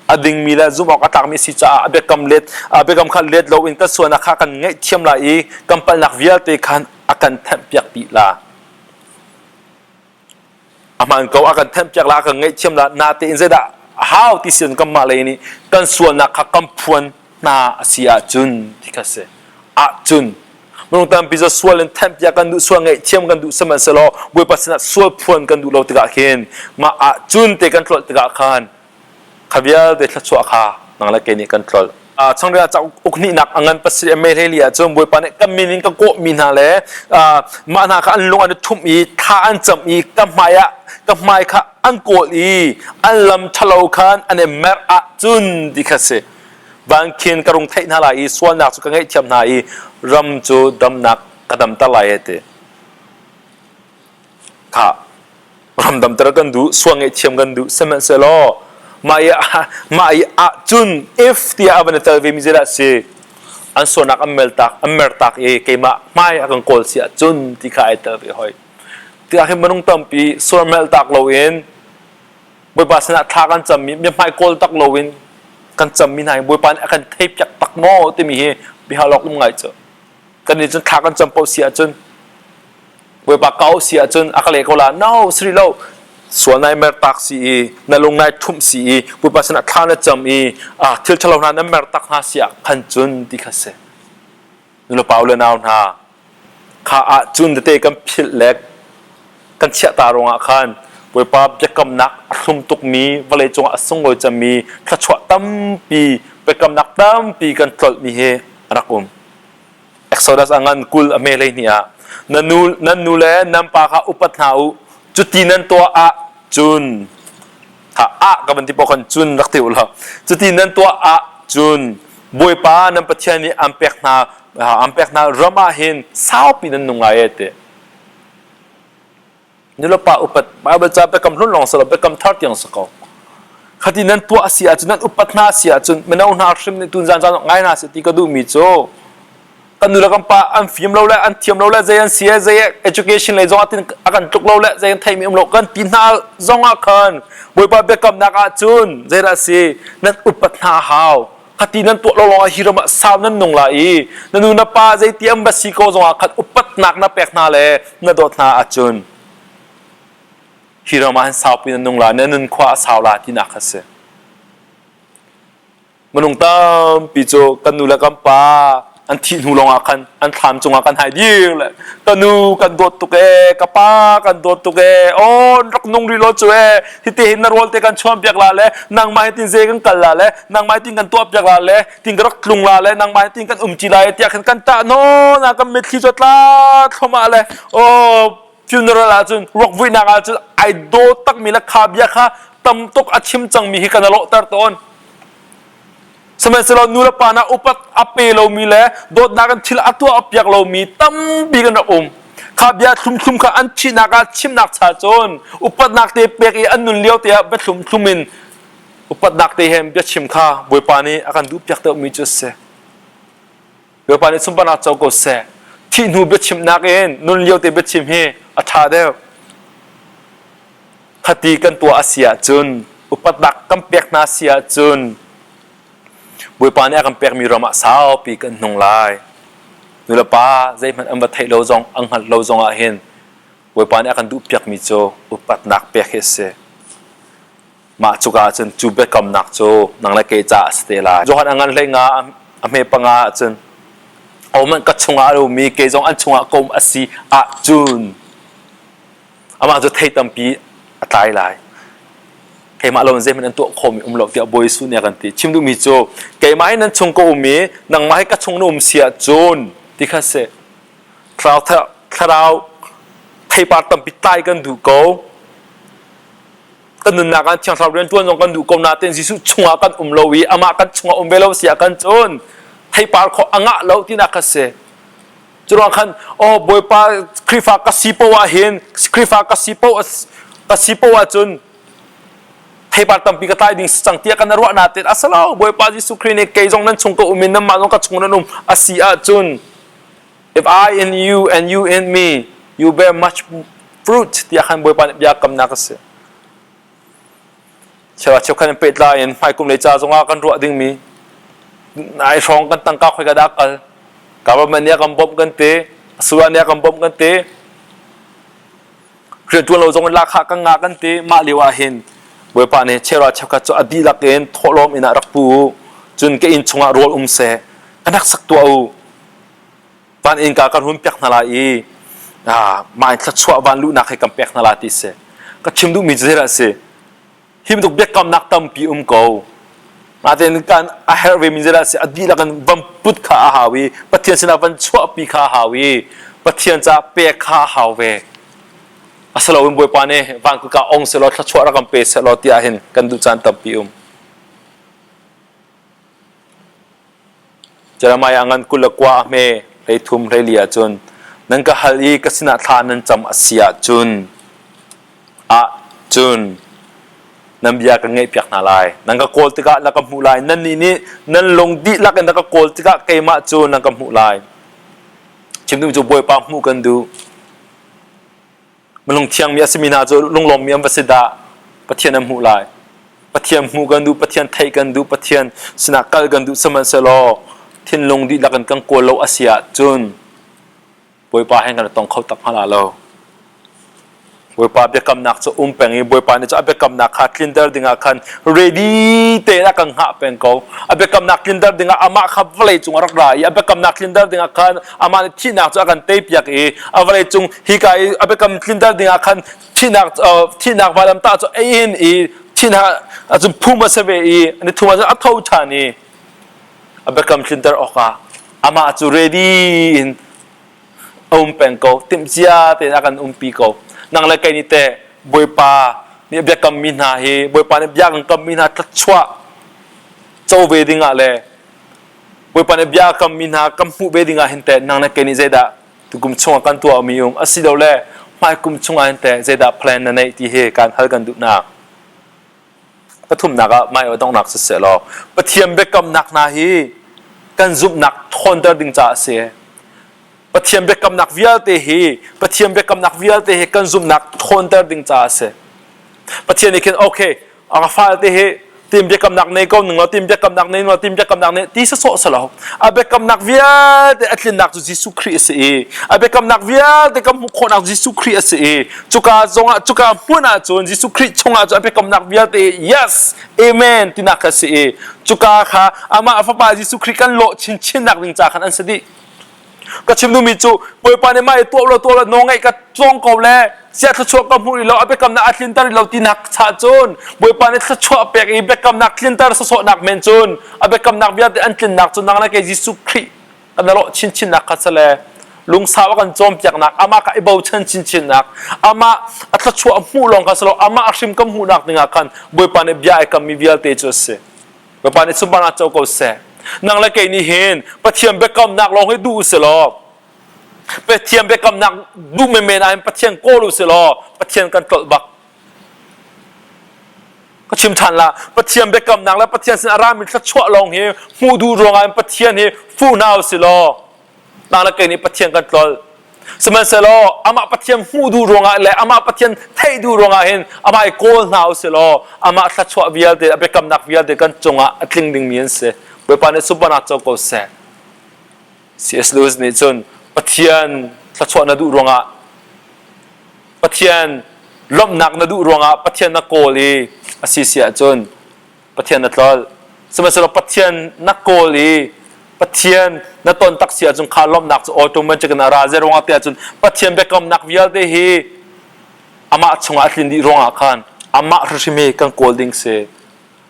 a dingmi le zumh awk a tlakmi si caah a biakam let a biakam kha let loin kan sualnak kha kan ngaihthiam lai i kan palhnak vialte khan a kan thenhpiak dih la. A hmaan ko a kan thenhpiak la a kan ngaihthiam la natein zeidah a hau ti sin kanmah lei nih kan sualnak kha kan phuan hna a si ahcun ti kha si. Ahcun minung tampi cu sual in thenhpiak kan duh sual ngaihthiam kan duh sihmanhsehlaw Bawipa sinah sual phuan kan duh lo tikah khin mah ahcun te kan tlolh tikah khan Kha vialte thluachuah kha nang le kei nih kan tlolh. Changriah cauk uk hnihnak a ngan pasarih a mei hlei ahcun Bawipa nih ka min in ka kawhmi hna le mah hna kha an lung an i ṭhumh i thla an cam i ka hmai ah ka hmai kha an kawl i an lam ṭhalo khan an i merh ahcun ti kha si. Van khin ka rung theih hna lai i sualnak cu ka ngaihthiam hna i ram cu damnak ka damter lai a ti. Kha ramdamter kan duh sual ngaihthiam kan duh sihmanhsehlaw mah i mah i ahcun if tiah a van i tel ve mi zeidah si? An sualnak an meltak an mertak i keimah hmai a kan kawl si ahcun ti kha ai tel ve hoi. Tiah hin minung tampi sual meltak loin Bawipa sinah thla kan cammi biahmai kawl tak loin kan cammi hna hi Bawipa nih a kan theipiak tak maw timi hi biahal awk um ngai cu. Kan nih cun thla kan cam paoh si ahcun Bawipa ka auh si ahcun a ka leh ko la. No, si rih lo. Sual nai mertak si i na lung nai ṭhumh si i Bawipa sinah thla na cam i ah thil ṭhalo hna na mertak hna si ah khan cun ti kha si. Nulepa u le nau hna kha ah cun tete kan philh le kan chiah ta ruangah khan Bawipa biakamnak a thlum tukmi vawlei cungah a sunglawi cemmi thluachuah tampi biakamnak tampi kan tlolhmi hi a rak um. Exodus a ngan 20 a hme 12 ah na nu nan nu le nan pa kha upat hna u cuti nan tuah ah cun ha ah ka van ti paoh khan cun rak ti u law cuti nan tuah ah cun Bawipa nan Pathian nih an pek hna an pek hna ram ah hin saupi nan nung lai e ti Nulepa upat Baibal ca biakam hlun lawng si lo biakam thar tiang si ko. Khati nan tuah a si ahcun nan upat hna a si ahcun mino hna hrim nih tun zan zan ngai hna seh ti ka duhmi cu kan nu le kan pa an fim lo le an thiam lo le zei an si zei education lei zong ah tin a kan tluk lo le zei an theimi um lo kan ti hna zong ah khan Bawipa biakamnak ahcun zeidah si nan upat hna hau khati nan tuah lo lawng ah hi ram ah sau nan nung la i na nu na pa zeiti an va si ko zongah khan upatnak na pek hna le na dawt hna ahcun hi ram ah hin saupi na nung la na nun khua a sau la tinak kha si minung tampi cu kan nu le kan pa an thih hnu lawngah khan an thlam cungah kan hai dir le ka nu kan dawt tuk ee ka pa kan dawt tuk ee aw rak nung rih lo cu ee hiti hin na rawl te kan chuan piak la le nangmah hi tin ze kan kal la le nangmah hi tin kan tuah piak la le tin ka rak tlung la le nangmah hi tin kan um ci lai tiah khan kan tah no na kan mitthli cu tla thlomah le aw funeral ahcun ruak vuinak ahcun ai daw takmi le kha bia kha tam tuk a chim cangmi hi kan lawhter tawn Sihmanhsehlaw nu le pa hna upat a pe lomi le dawtnak in thil a tuah piak lomi tampi kan rak um. Kha bia thlumthlum kha an thihnak ah chimnak cha cun upatnak te pek i an nun lio te ah bia thlumthlum in upatnak te he biachim kha Bawipa nih a kan duh piak deuhmi cu a si. Bawipa nih sunparnak co ko seh. Thih hnu biachimnak in nun lio te biachim hi a ṭha deuh. Khati kan tuah a si ahcun upatnak kan pek hna si ahcun Bawipa nih a kan pekmi ram ah saupi kan hnung lai. Nulepa zeihmanh an va theih lo zong an hngalh lo zong ah hin Bawipa nih a kan duhpiakmi cu upatnak pek hi a si. Mah cuka ahcun cu biakamnak cu nang le kei caah a si te lai. Johan a ngan hlei nga a hme panga ahcun ahohmanh ka chungah a ummi kei zong an chungah ka um a si ahcun amah cu thei tampi a tlai lai. Keimah lo in zeihmanh an tuah khawhmi um lo tiah Bawi Jesuh nih a kan ti. Chim duhmi cu keimah hi nan chung ka um i nangmah hi ka chung na um si ahcun ti kha si. Thlarau, thlarau theipar tampi tlai kan duh ko. Kan nunnak ah Thiang Thlarau rianṭuan zong kan duh ko nain Jesuh chungah kan um lo i amah kan chungah um ve lo si ah kan cun theipar khawh a ngah lo tinak kha si. Curuang khan oh Bawipa Khrihfa ka si poah ah hin Khrihfa ka si poah ka si poah ahcun theipar tampi ka tlai ding si cang tiah kan ruah natin a si lo Bawipa Jesuh Khrih nih kei zong nan chung ka um in nanmah zong ka chung nan um a si ahcun if I in you and you in me you bear much fruit tiah khan Bawipa nih bia kamnak a si. Cheukhat cheukhat in pehtlai in hmaikum lei ca zongah kan ruah dingmi nai hrawng kan tangka khoi ka dah kal government nih a kan bawmh kan ti asura nih a kan bawmh kan ti rianṭuan lo zong in lahkhah kan ngah kan ti mah lio ah hin Bawipa nih cheukhat cheukhat cu a dihlak in thawhlawm inn ah rak pu u cun ka inn chungah rawl um seh ka rak sak tuah u van innka kan hun pek hna lai i mah in thluachuah van luhnak he kan pek hna lai ti si ka chim duhmi cu zeidah a si hi bantuk biakamnak tampi um ko nain kan a herh ve mi zeidah a si a dihlak in van put kha a hau i Pathian sinah van chuahpi kha a hau i Pathian caah pek kha a hau ve asilo in Bawipa nih van kutka ong selaw thluachuah rak kan pe selaw tiah hin kan duh caan tampi um Jeremiah ngan 29 a hme 33 14 ahcun nan ka hal i ka sinah thla nan cam a si ahcun ahcun. Nan bia ka ngaihpiak hna lai. Nan ka kawl tikah na ka hmuh lai. Nannih nih nan lung dihlak in na ka kawl tikah keimah cu nan ka hmuh lai. Chim duhmi cu Bawipa hmuh kan duh. Minung thiangmi a simi hna cu lunglawmmi an va si dah. Pathian an hmuh lai. Pathian hmuh kan duh, Pathian theih kan duh, Pathian sinah kal kan duh sihmanhsehlaw thinlung dihlak in kan kawl lo a si ahcun Bawipa he kan i tong kho tak hnga lo. Bawipa biakamnak cu um peng i Bawipa nih cu a biakamnak kha tlinter dingah khan ready tein a kan hngah peng ko. A biakamnak tlinter dingah amah kha vawlei cung a rak ra i a biakamnak tlinter dingah khan amah nih thihnak cu a kan teipiak i a vawlei cung hika i a biakam tlinter dingah khan thihnak thihnak vailamtah cu a in i thihnak cun phum a si ve i ni thum ah cun a tho ṭhan i a biakam tlinter awkah amah cu ready in a um peng ko timhcia tein a kan umpi ko nang le kei nih teh Bawipa nih biakam mi hna hi Bawipa nih bia kan kam mi hna thluachuah co ve dingah le Bawipa nih bia kam mi hna kan hmuh ve dingah hin teh nang le kei nih zeidah tukum chungah kan tuah mi um asilole hmaikum chungah hin teh zeidah plan na neih ti hi kan hal kan duh hna. Pathumnak ah mah i donghnak siseh law Pathian biakamnak hna hi kan zumhnak ṭhawnter ding caah a si. Pathian biakamnak vialte hi Pathian biakamnak vialte hi kan zumhnak ṭhawnter ding caah a si. Pathian nih khin okay a ka falte hi tim biakamnak nei ko ning law tim biakamnak nei law tim biakamnak nei ti sawsawh si lo. A biakamnak vialte a tlinnak cu Jesuh Khrih a si i a biakamnak vialte kan hmuh khawhnak Jesuh Khrih a si i cuka zongah cuka hmun ah cun Jesuh Khrih chungah cun a biakamnak vialte yes amen tinak kha si i cuka kha amah fapa Jesuh Khrih kan lawh chinchinnak ding ca khan an si dih ka chim duhmi cu Bawipa nih mah i tuah lo tuah lo nawlngaih ka cawng ko le sia thluachuah ka hmuh rih lo a biakamnak a tlinter rih lo tinak cha cun Bawipa nih thluachuah pek i biakamnak tlinter sawsawhnak men cun a biakamnak vialte an tlinnak cu nang le kei Jesuh Khrih kan rawh chinchinnak kha sale lungsau a kan cawnpiaknak amah kha i bochan chinchinnak amah a thluachuah hmuh lawng kha silo amah hrim kan hmuhnak dingah khan Bawipa nih bia ai kammi vialte cu a si Bawipa nih sunparnak co ko seh nang le kei nih hin Pathian biakamnak lawng hi duh usih law Pathian biakamnak duh menmen ah hin Pathian kawl usih law Pathian kan tlolh bak Ka chim ṭhan la, Pathian biakamnak le Pathian sin a rami thluachuah lawng hi hmuh duh ruangah in Pathian hi fuh hna u si law nang le kei nih Pathian kan tlol. Sihmanhsehlaw amah Pathian hmuh duh ruangah le amah Pathian theih duh ruangah hin amah i kawl hna u si law amah thluachuah vialte a biakamnak vialte kan cungah a tling dingmi an si. Bawipa nih sunparnak co ko seh. C.S. Lewis nih cun Pathian thluachuah na duh ruangah Pathian lawmhnak na duh ruangah Pathian na kawl i a si si ahcun Pathian na tlolh. Sihmanhsehlaw Pathian na kawl i Pathian na ton tak si ahcun kha lawmhnak cu automatic in a ra. Zei ruangah tiah cun Pathian biakamnak vialte hi amah chungah a tlin dih ruangah khan amah hrimhrim hi kan kawl ding si.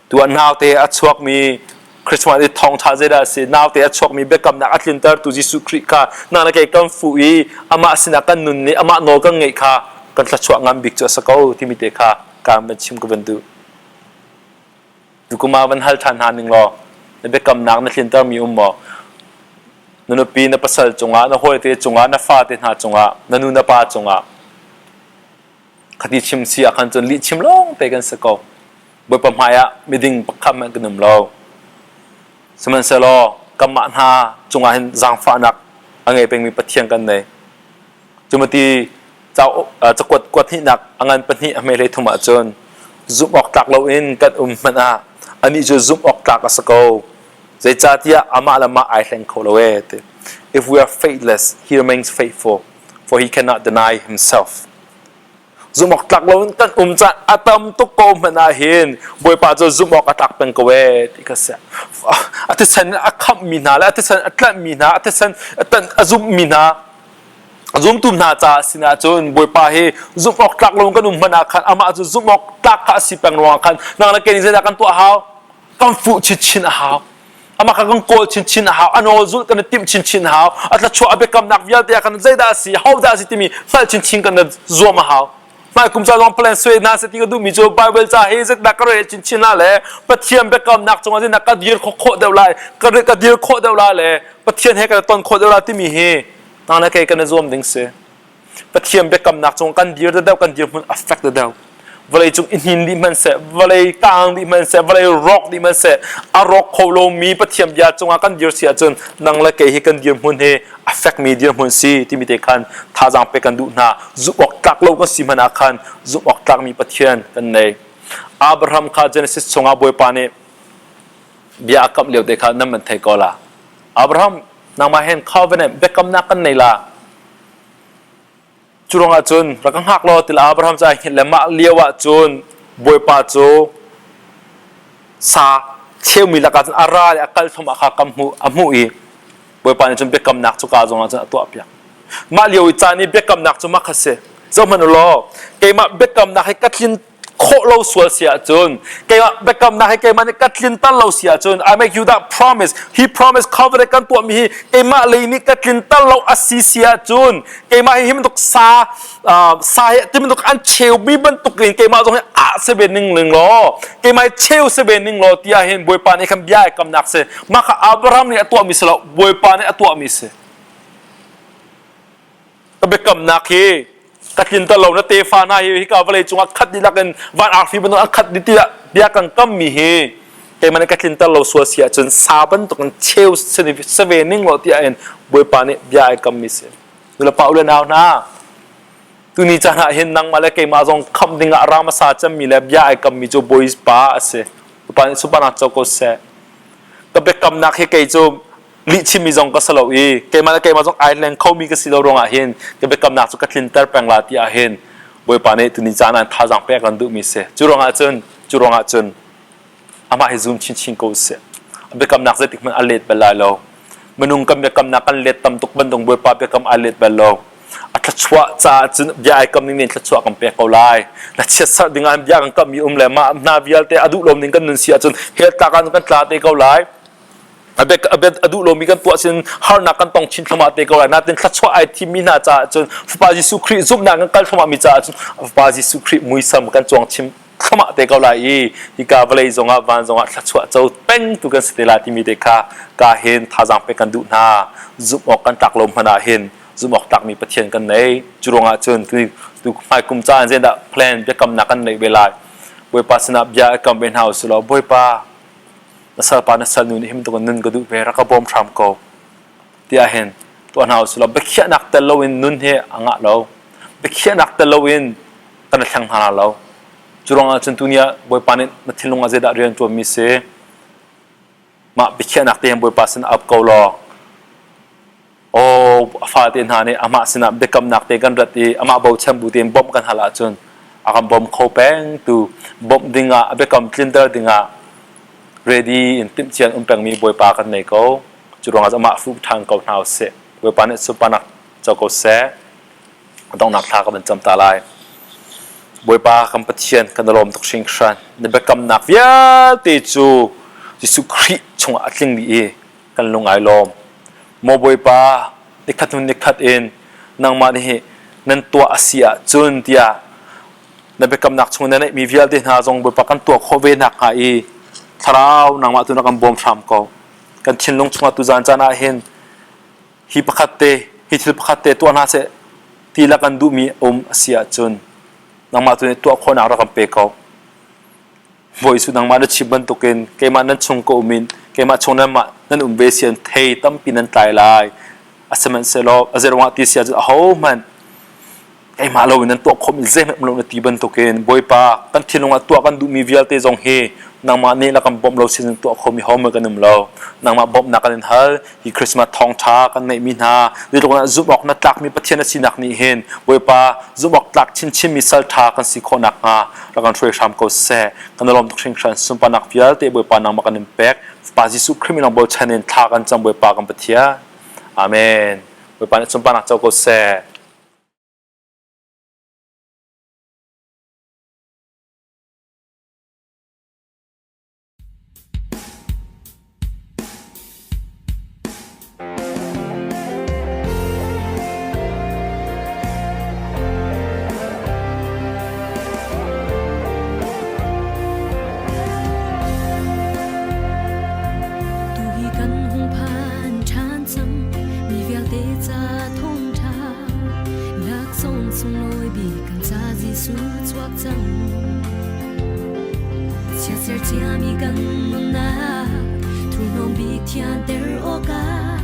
Tu ah naute a chuakmi Christmas i thawngṭha zeidah a si? Naute a chuakmi biakamnak a tlintertu Jesuh Khrih kha nang le kei kan fuh i amah sinah kan nun nih amah nawl kan ngeih kha kan thluachuah ngan bik cu a si ko timi te kha kaan van chim ka van duh. Tukum ah van hal ṭhan hna ning law na biakamnak na tlintermi um maw? Na nupi, na pasal cungah, na hawite cungah, na fate hna cungah, na nu na pa cungah khati chim si ah khan cun lih chim lawng te kan si ko. Bawipa hmaiah miding pakhat hmanh kan um lo. Sihmanhsehlaw kanmah hna cungah hin zaangfahnak a ngei pengmi Pathian kan nei. Cumati cakuat kuat hnihnak a ngan pahnih a hme hlei thum ahcun zumh awk tlak loin kan um hmanh ah anih cu zumh awk tlak a si ko. Zeicahtiah amah le mah ai hleng kho lo ee ti. If we are faithless, he remains faithful, for he cannot deny himself. Zumh awk tlak loin kan um caan a tam tuk ko hmanh ah hin Bawipa cu zumh awk a tlak peng ko ee ti ka si. A thisen a khamhmi hna le a thisen a tlanhmi hna, a thisen a zumhmi hna, a zumtu hna caah sinah cun Bawipa hi zumh awk tlak loin kan um hmanh ah khan amah cu zumh awk tlak kha a si peng ruangah khan nang le kei nih zeidah kan tuah hau? Kan fuh chinchin a hau. Amah kha kan kawl chinchin a hau. A nawl zulh kan i timh chinchin a hau. A thluachuah a biakamnak vialte ah kan zeidah a si, hodah a si timi hngalh chinchin kan zuam a hau. Hmai kum ca zong plan suai hna seh ti ka duhmi cu Bible ca hi zeidah ka rel chinchin la le Pathian biakamnak cungah zeidah ka dir khawh khawh deuh lai, ka ka dir khawh deuh lai le Pathian he kan ton khawh deuh lai timi hi nang le kei kan i zuam ding si. Pathian biakamnak cung kan dir deuh kan dirhmun a fek deuh. Vawlei cung i hnin dih hmanhseh, vawlei kaang dih hmanhseh, vawlei rawk dih hmanhseh, a rawk kho lomi Pathian bia cungah kan dir si ahcun nang le kei hi kan dirhmun hi a fekmi dirhmun si timi te khan thazaang pek kan duh hna. Zumh awk tlak lo kan si hmanh ah khan zumh awk tlakmi Pathian kan nei. Abraham kha Genesis chungah Bawipa nih bia a kamh lio te kha nan man thei ko la. Abraham, nangmah hen covenant biakamnak kan nei la. Cu ruangah cun rak ka hngak law tila Abraham cu ai hngilh le mah lio ah cun Bawipa cu sa cheumi lakah cun a ra i a kal thluahmah kha kam hmuh a hmuh i Bawipa nih cun biakamnak cu ka zongah cun a tuahpiak. Mah lio i caan i biakamnak cu mah kha si. Zohhmanh u law keimah biakamnak hi ka tlin khawh lo sual si ahcun keimah biakamnak hi keimah nih ka tlinter lo si ahcun I make you that promise hi promise covenant kan tuahmi hi keimah lei nih ka tlinter lo a si si ahcun keimah hi hi bantuk sa sa hi ti bantuk an cheumi bantuk in keimah zong hi ah si ve ning ning law keimah hi cheu si ve ning law tiah hin Bawipa nih khan bia ai kamnak si mah kha Abraham nih a tuahmi si lo Bawipa nih a tuahmi si Ka biakamnak hi ka tlinter lo na tefa hna hi hika vawlei cungah khat dihlak in van arfi bantuk an khat dih tiah bia kan kammi hi keimah nih ka tlinter lo sual si ahcun sa bantuk in cheu si ve ning law tiah in Bawipa nih bia ai kammi si. Nulepa u le nau hna, tuni caan ah hin nangmah le keimah zong khamh dingah a ra hmasa cemmi le bia ai kammi cu Bawipa a si. Bawipa nih sunparnak co ko seh. Ka biakamnak hi kei cu lihchimmi zong ka si lo i keimah le keimah zong ai hleng khomi ka si lo ruangah hin ka biakamnak cu ka tlinter peng la ti ah hin Bawipa nih tuni caan ah thazaang pek kan duhmi si. Cu ruangah cun cu ruangah cun amah hi zum chinchin ko usih. A biakamnak zeitik hmanh a let bal lai lo. Minung kan biakamnak kan let tam tuk bantuk Bawipa biakam ai let bal lo. A thluachuah caah cun bia ai kam ning nin thluachuah kan pek ko lai. Na chiatserh ding ah bia kan kammi um le mah hna vialte a duh lo ning kan nun si ahcun hell tlak ah kan tla te ko lai. A duh lomi kan tuah sin harnak kan tong chin thluahmah te ko lai. Natin thluachuah ai thimmi hna caah cun Fapa Jesuh Khrih zumhnak kan kal thluahmah mi caah cun Fapa Jesuh Khrih muisam kan cuang chim thluahmah te ko lai i hika vawlei zongah van zongah thluachuah co peng tu kan si te lai timi te kha ka hin thazaang pek kan duh hna. Zumh awk kan tlak lo hmanh ah hin zumh awk tlakmi Pathian kan nei. Cu ruangah cun tu hmaikum caan zeidah plan biakamnak kan neih ve lai. Bawipa sinah bia i kam ve hna usih law Bawipa na salpa na salnu nih hi bantuk in nun ka duh ve rak ka bawm hram ko tiah hin tuah hna usih law biakhiahnak tel loin nun hi a ngah lo biakhiahnak tel loin kan i thleng hna lo cu ruangah cun tuni ah Bawipa nih na thinlung ah zeidah rian ṭuanmi si mah biakhiahnak te hin Bawipa sin ap ko law Aw, a fate hna nih amah sinah biakamnak te kan rat i amah bochan bu tein bawmh kan hal ahcun a kan bawm kho peng tu bawmh dingah a biakam tlinter dingah ready in timhcia um pengmi Bawipa kan nei ko. Cu ruangah amah fuh ṭhan ko hna usih. Bawipa nih sunparnak co ko seh. A donghnak thla ka van cam ta lai. Bawipa kan Pathian kan i lawm tuk hringhran. Na biakamnak vialte cu Jesuh Khrih chungah a tling dih i kan lung ai lawm. Maw Bawipa, nikhat hnu nikhat in nangmah nih nan tuah a si ahcun tiah na biakamnak chung na neihmi vialte hna zong Bawipa kan tuah khawh ve nakhnga i thlarau nangmah tu na kan bawm hram ko. Kan thinlung chungah tuzaan caan ah hin hi pakhat te hi thil pakhat te tuah hna seh ti la kan duhmi um a si ahcun nangmah tu nih tuah khawhnak rak kan pe ko. Bawi Jesuh nangmah na chim bantukin keimah nan chung ka um in keimah chung nanmah nan um ve sian thei tampi nan tlai lai. Asihmanhsehlaw a zeiruangah ti si ahcun ahohmanh keimah loin nan tuah khawhmi zeihmanh um lo na ti bantukin Bawipa kan thinlung ah tuah kan duhmi vialte zong hi nangmah nih na kan bawmh lo sin tuah khomi hohmanh kan um lo. Nangmah bawmhnak kan in hal. Hi Christmas thawngṭha kan ngeihmi hna zeitluk in zumh awk na tlakmi Pathian na sinak nih hin Bawipa zumh awk tlak chinchinmi sal ṭha kan si khawh nakhnga rak kan hruai hram ko seh. Kan i lawm tuk hringhran sunparnak vialte Bawipa nangmah kan in pek. Fapa Jesuh Khrih min bochan in thla kan cam Bawipa kan Pathian. Amen. Bawipa nih sunparnak co ko seh. Tuhi kan hung phan ṭhan cang mi vialte ca thawngṭha laksawng sunglawi bik kan. ca Jesuh chuak cang. Chiatser ciami kan nunnak thurhnawm bik thianter awkah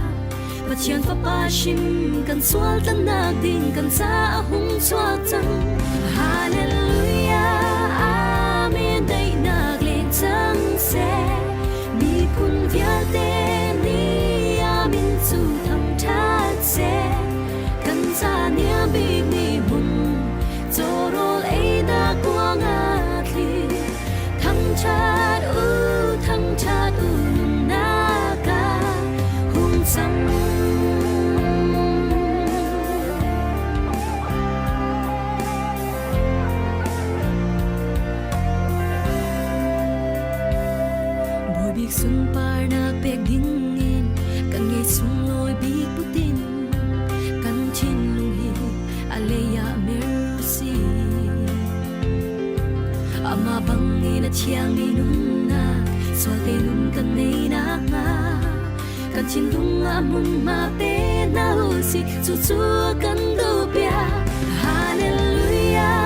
Pathian Fapa hrim kan sual tlannak ding kan ca a hung chuak cang. Hallelujah, Amen, daihnak leng cang seh. Miphun vialte nih Amen cu thangṭhat seh. Kan ca niam bik ni hmun cawrawl einak kuang ah thli. Thangṭhat u, thangṭhat u nunnak ah hung cang. Bawi bik sunparnak pek ding in kan ngei sunglawi bik putin kan thinlung hi a lei ah mer si. Amah bang in a thiangmi nunnak sualte nun kan nei nakhnga kan thinlung ah hmunhma pe hna u sih cucu kan duh piak. Hallelujah,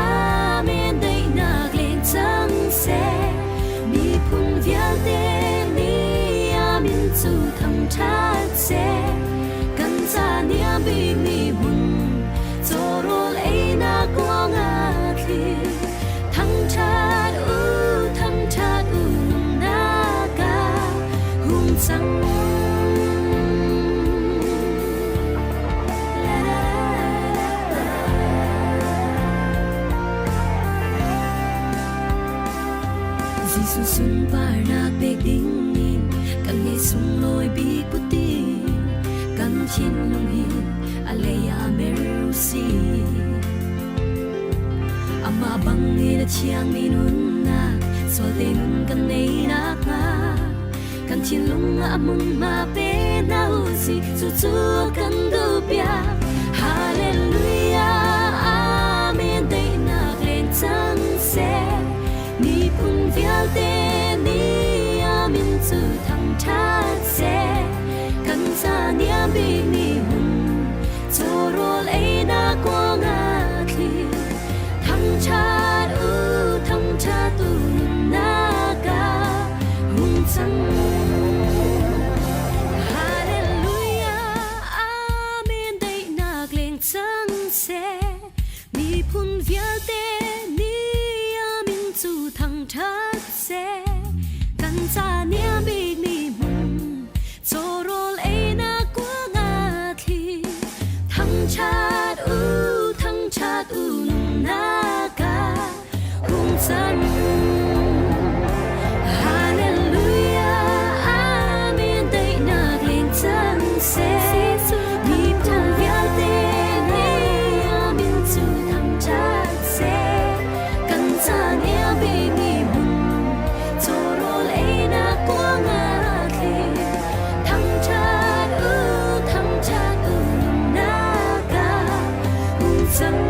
Amen, daihnak leng cang seh. Miphun vialte nih Amen cu thangṭhat seh. Kan ca niam bikmi hmun cawrawl einak kuang ah thli. Thangṭhat u, thangṭhat u nunnak ah hung cang. La la la la. Jesuh sunparnak pek ding in kan ngei sunglawi bik putin kan thinlung hi a lei ah mer u sih. Amah bang in a thiangmi nunnak sualte nun kan nei nakhnga kan thinlung ah hmunhma pe hna u sih cucu kan duh piak. Hallelujah, Amen, daihnak leng cang seh. Miphun vialte nih Amen cu thangṭhat seh. Kan ca niam bikmi hmun cawrawl einak kuang ah thli. Thangṭhat u, thangṭhat u nunnak ah hung cang. Hallelujah, Amen, daihnak leng cang seh. Miphun vialte nih Amen cu thangṭhat seh. Kan ca niam bikmi hmun cawrawl einak kuang ah thli. Thangṭhat u, thangṭhat u nunnak ah hung cang. Hallelujah, Amen, daihnak leng cang seh. Miphun vialte nih Amen cu thangṭhat seh. Kan ca niam bikmi hmun cawrawl einak kuang ah thli. Thangṭhat u, thangṭhat u nunnak ah hung cang.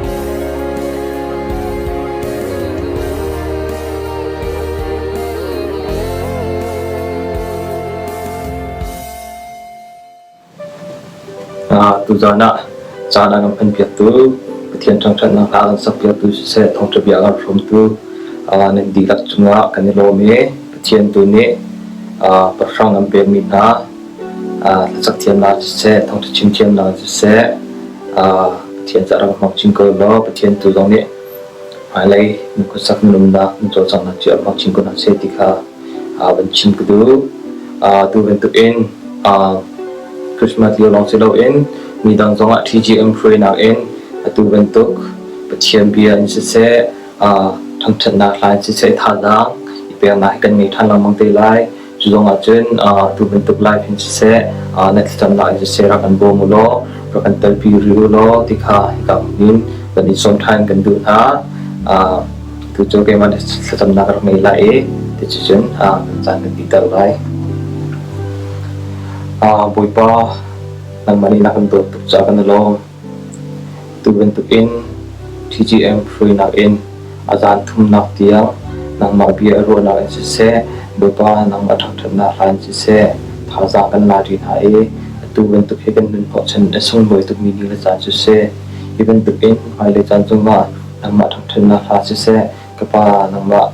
Tuzaan ah caan a kan hmanpiaktu Pathian ṭhangṭhatnak hla kan sakpiaktu siseh thawngṭha bia a kan hrawmtu nan dihlak cungah kan i lawm i Pathian tu nih pahrang an pekmi hna hlasak thiamnak siseh thawngṭha chim thiamnak siseh Pathian caah rak hmang chin ko law Pathian tu zong nih hmailei na khuasak na nunnak na cawlcanghnak cio hmang chin ko hna seh ti kha van chim ka duh. Tu bantukin Christmas lio lawng si loin mi dang zongah TGM hruainak in atu bantuk Pathian bia in siseh thangṭhatnak hla in siseh thazaang i peknak hi kan ngei ṭhan lengmang te lai. Cu zongah cun tu bantuk live in siseh na thlacamnak in siseh rak kan bawm u law rak kan telpi rih u law ti kha hika hmun in kan in sawm ṭhan kan duh hna. Tu cu keimah nih thlacamnak ka rak ngei lai i ticun kan caan kan dihter lai. Bawipa, nangmah nih na kan dawt tuk caah kan i lawm. Tu bantukin TGM hruainak in a zan thumnak tiang nangmah bia ruahnak in siseh, Bawipa nangmah ṭhangṭhatnak hla in siseh, thazaang kan la ṭi hna i atu bantuk hi kan nun hnawhchan a sunglawi tukmi ni le caan cu si. Hi bantukin hmailei caan zongah. Nangmah thangṭhatnak hla siseh, ka Pa nangmah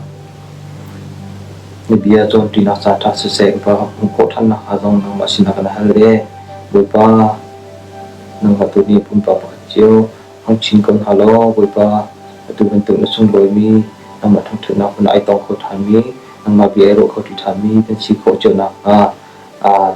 na bia cawnṭinak caan ṭha siseh, ka Pa ka hmuh khawh ṭhan nakhnga zong nangmah sinah kan hal e. Bawipa, nangmah tu nih pumpak pakhat cio hmang chin ko hna law, Bawipa, atu bantuk na sunglawimi nangmah thangṭhatnak hmun ah ai tong kho ṭhanmi, nangmah bia ai ruah kho ṭi ṭhanmi kan si khawh cio nakhnga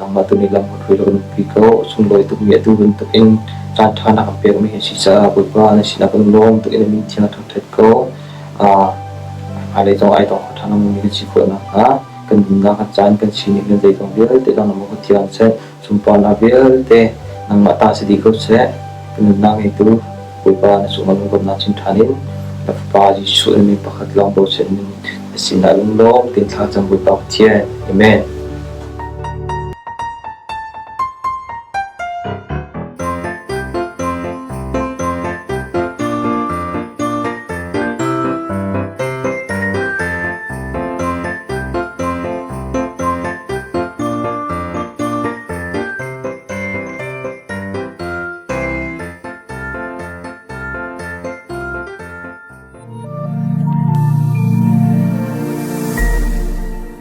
nangmah tu nih lam kan hruai law kan umpi ko. Sunglawi tukmi atu bantuk in caan ṭha na kan pekmi hi a si caah Bawipa na sinah kan lawm tuk in na min thiang thangṭhat ko. Hmailei zong ai tong kho ṭhan lomi kan si khawh nakhnga kan nunnak kan caan kan sining kan zeizong vialte zong nangmah kut thiang seh sunparnak vialte nangmah ta si dih ko seh. Kan nunnak ngeitu Bawipa na cungah lunglawmhnak chin ṭhan in na Fapa Jesuh na min pakhat lawng bochan in na sinah lunglawm tein thla cam Bawipa Pathian. Amen.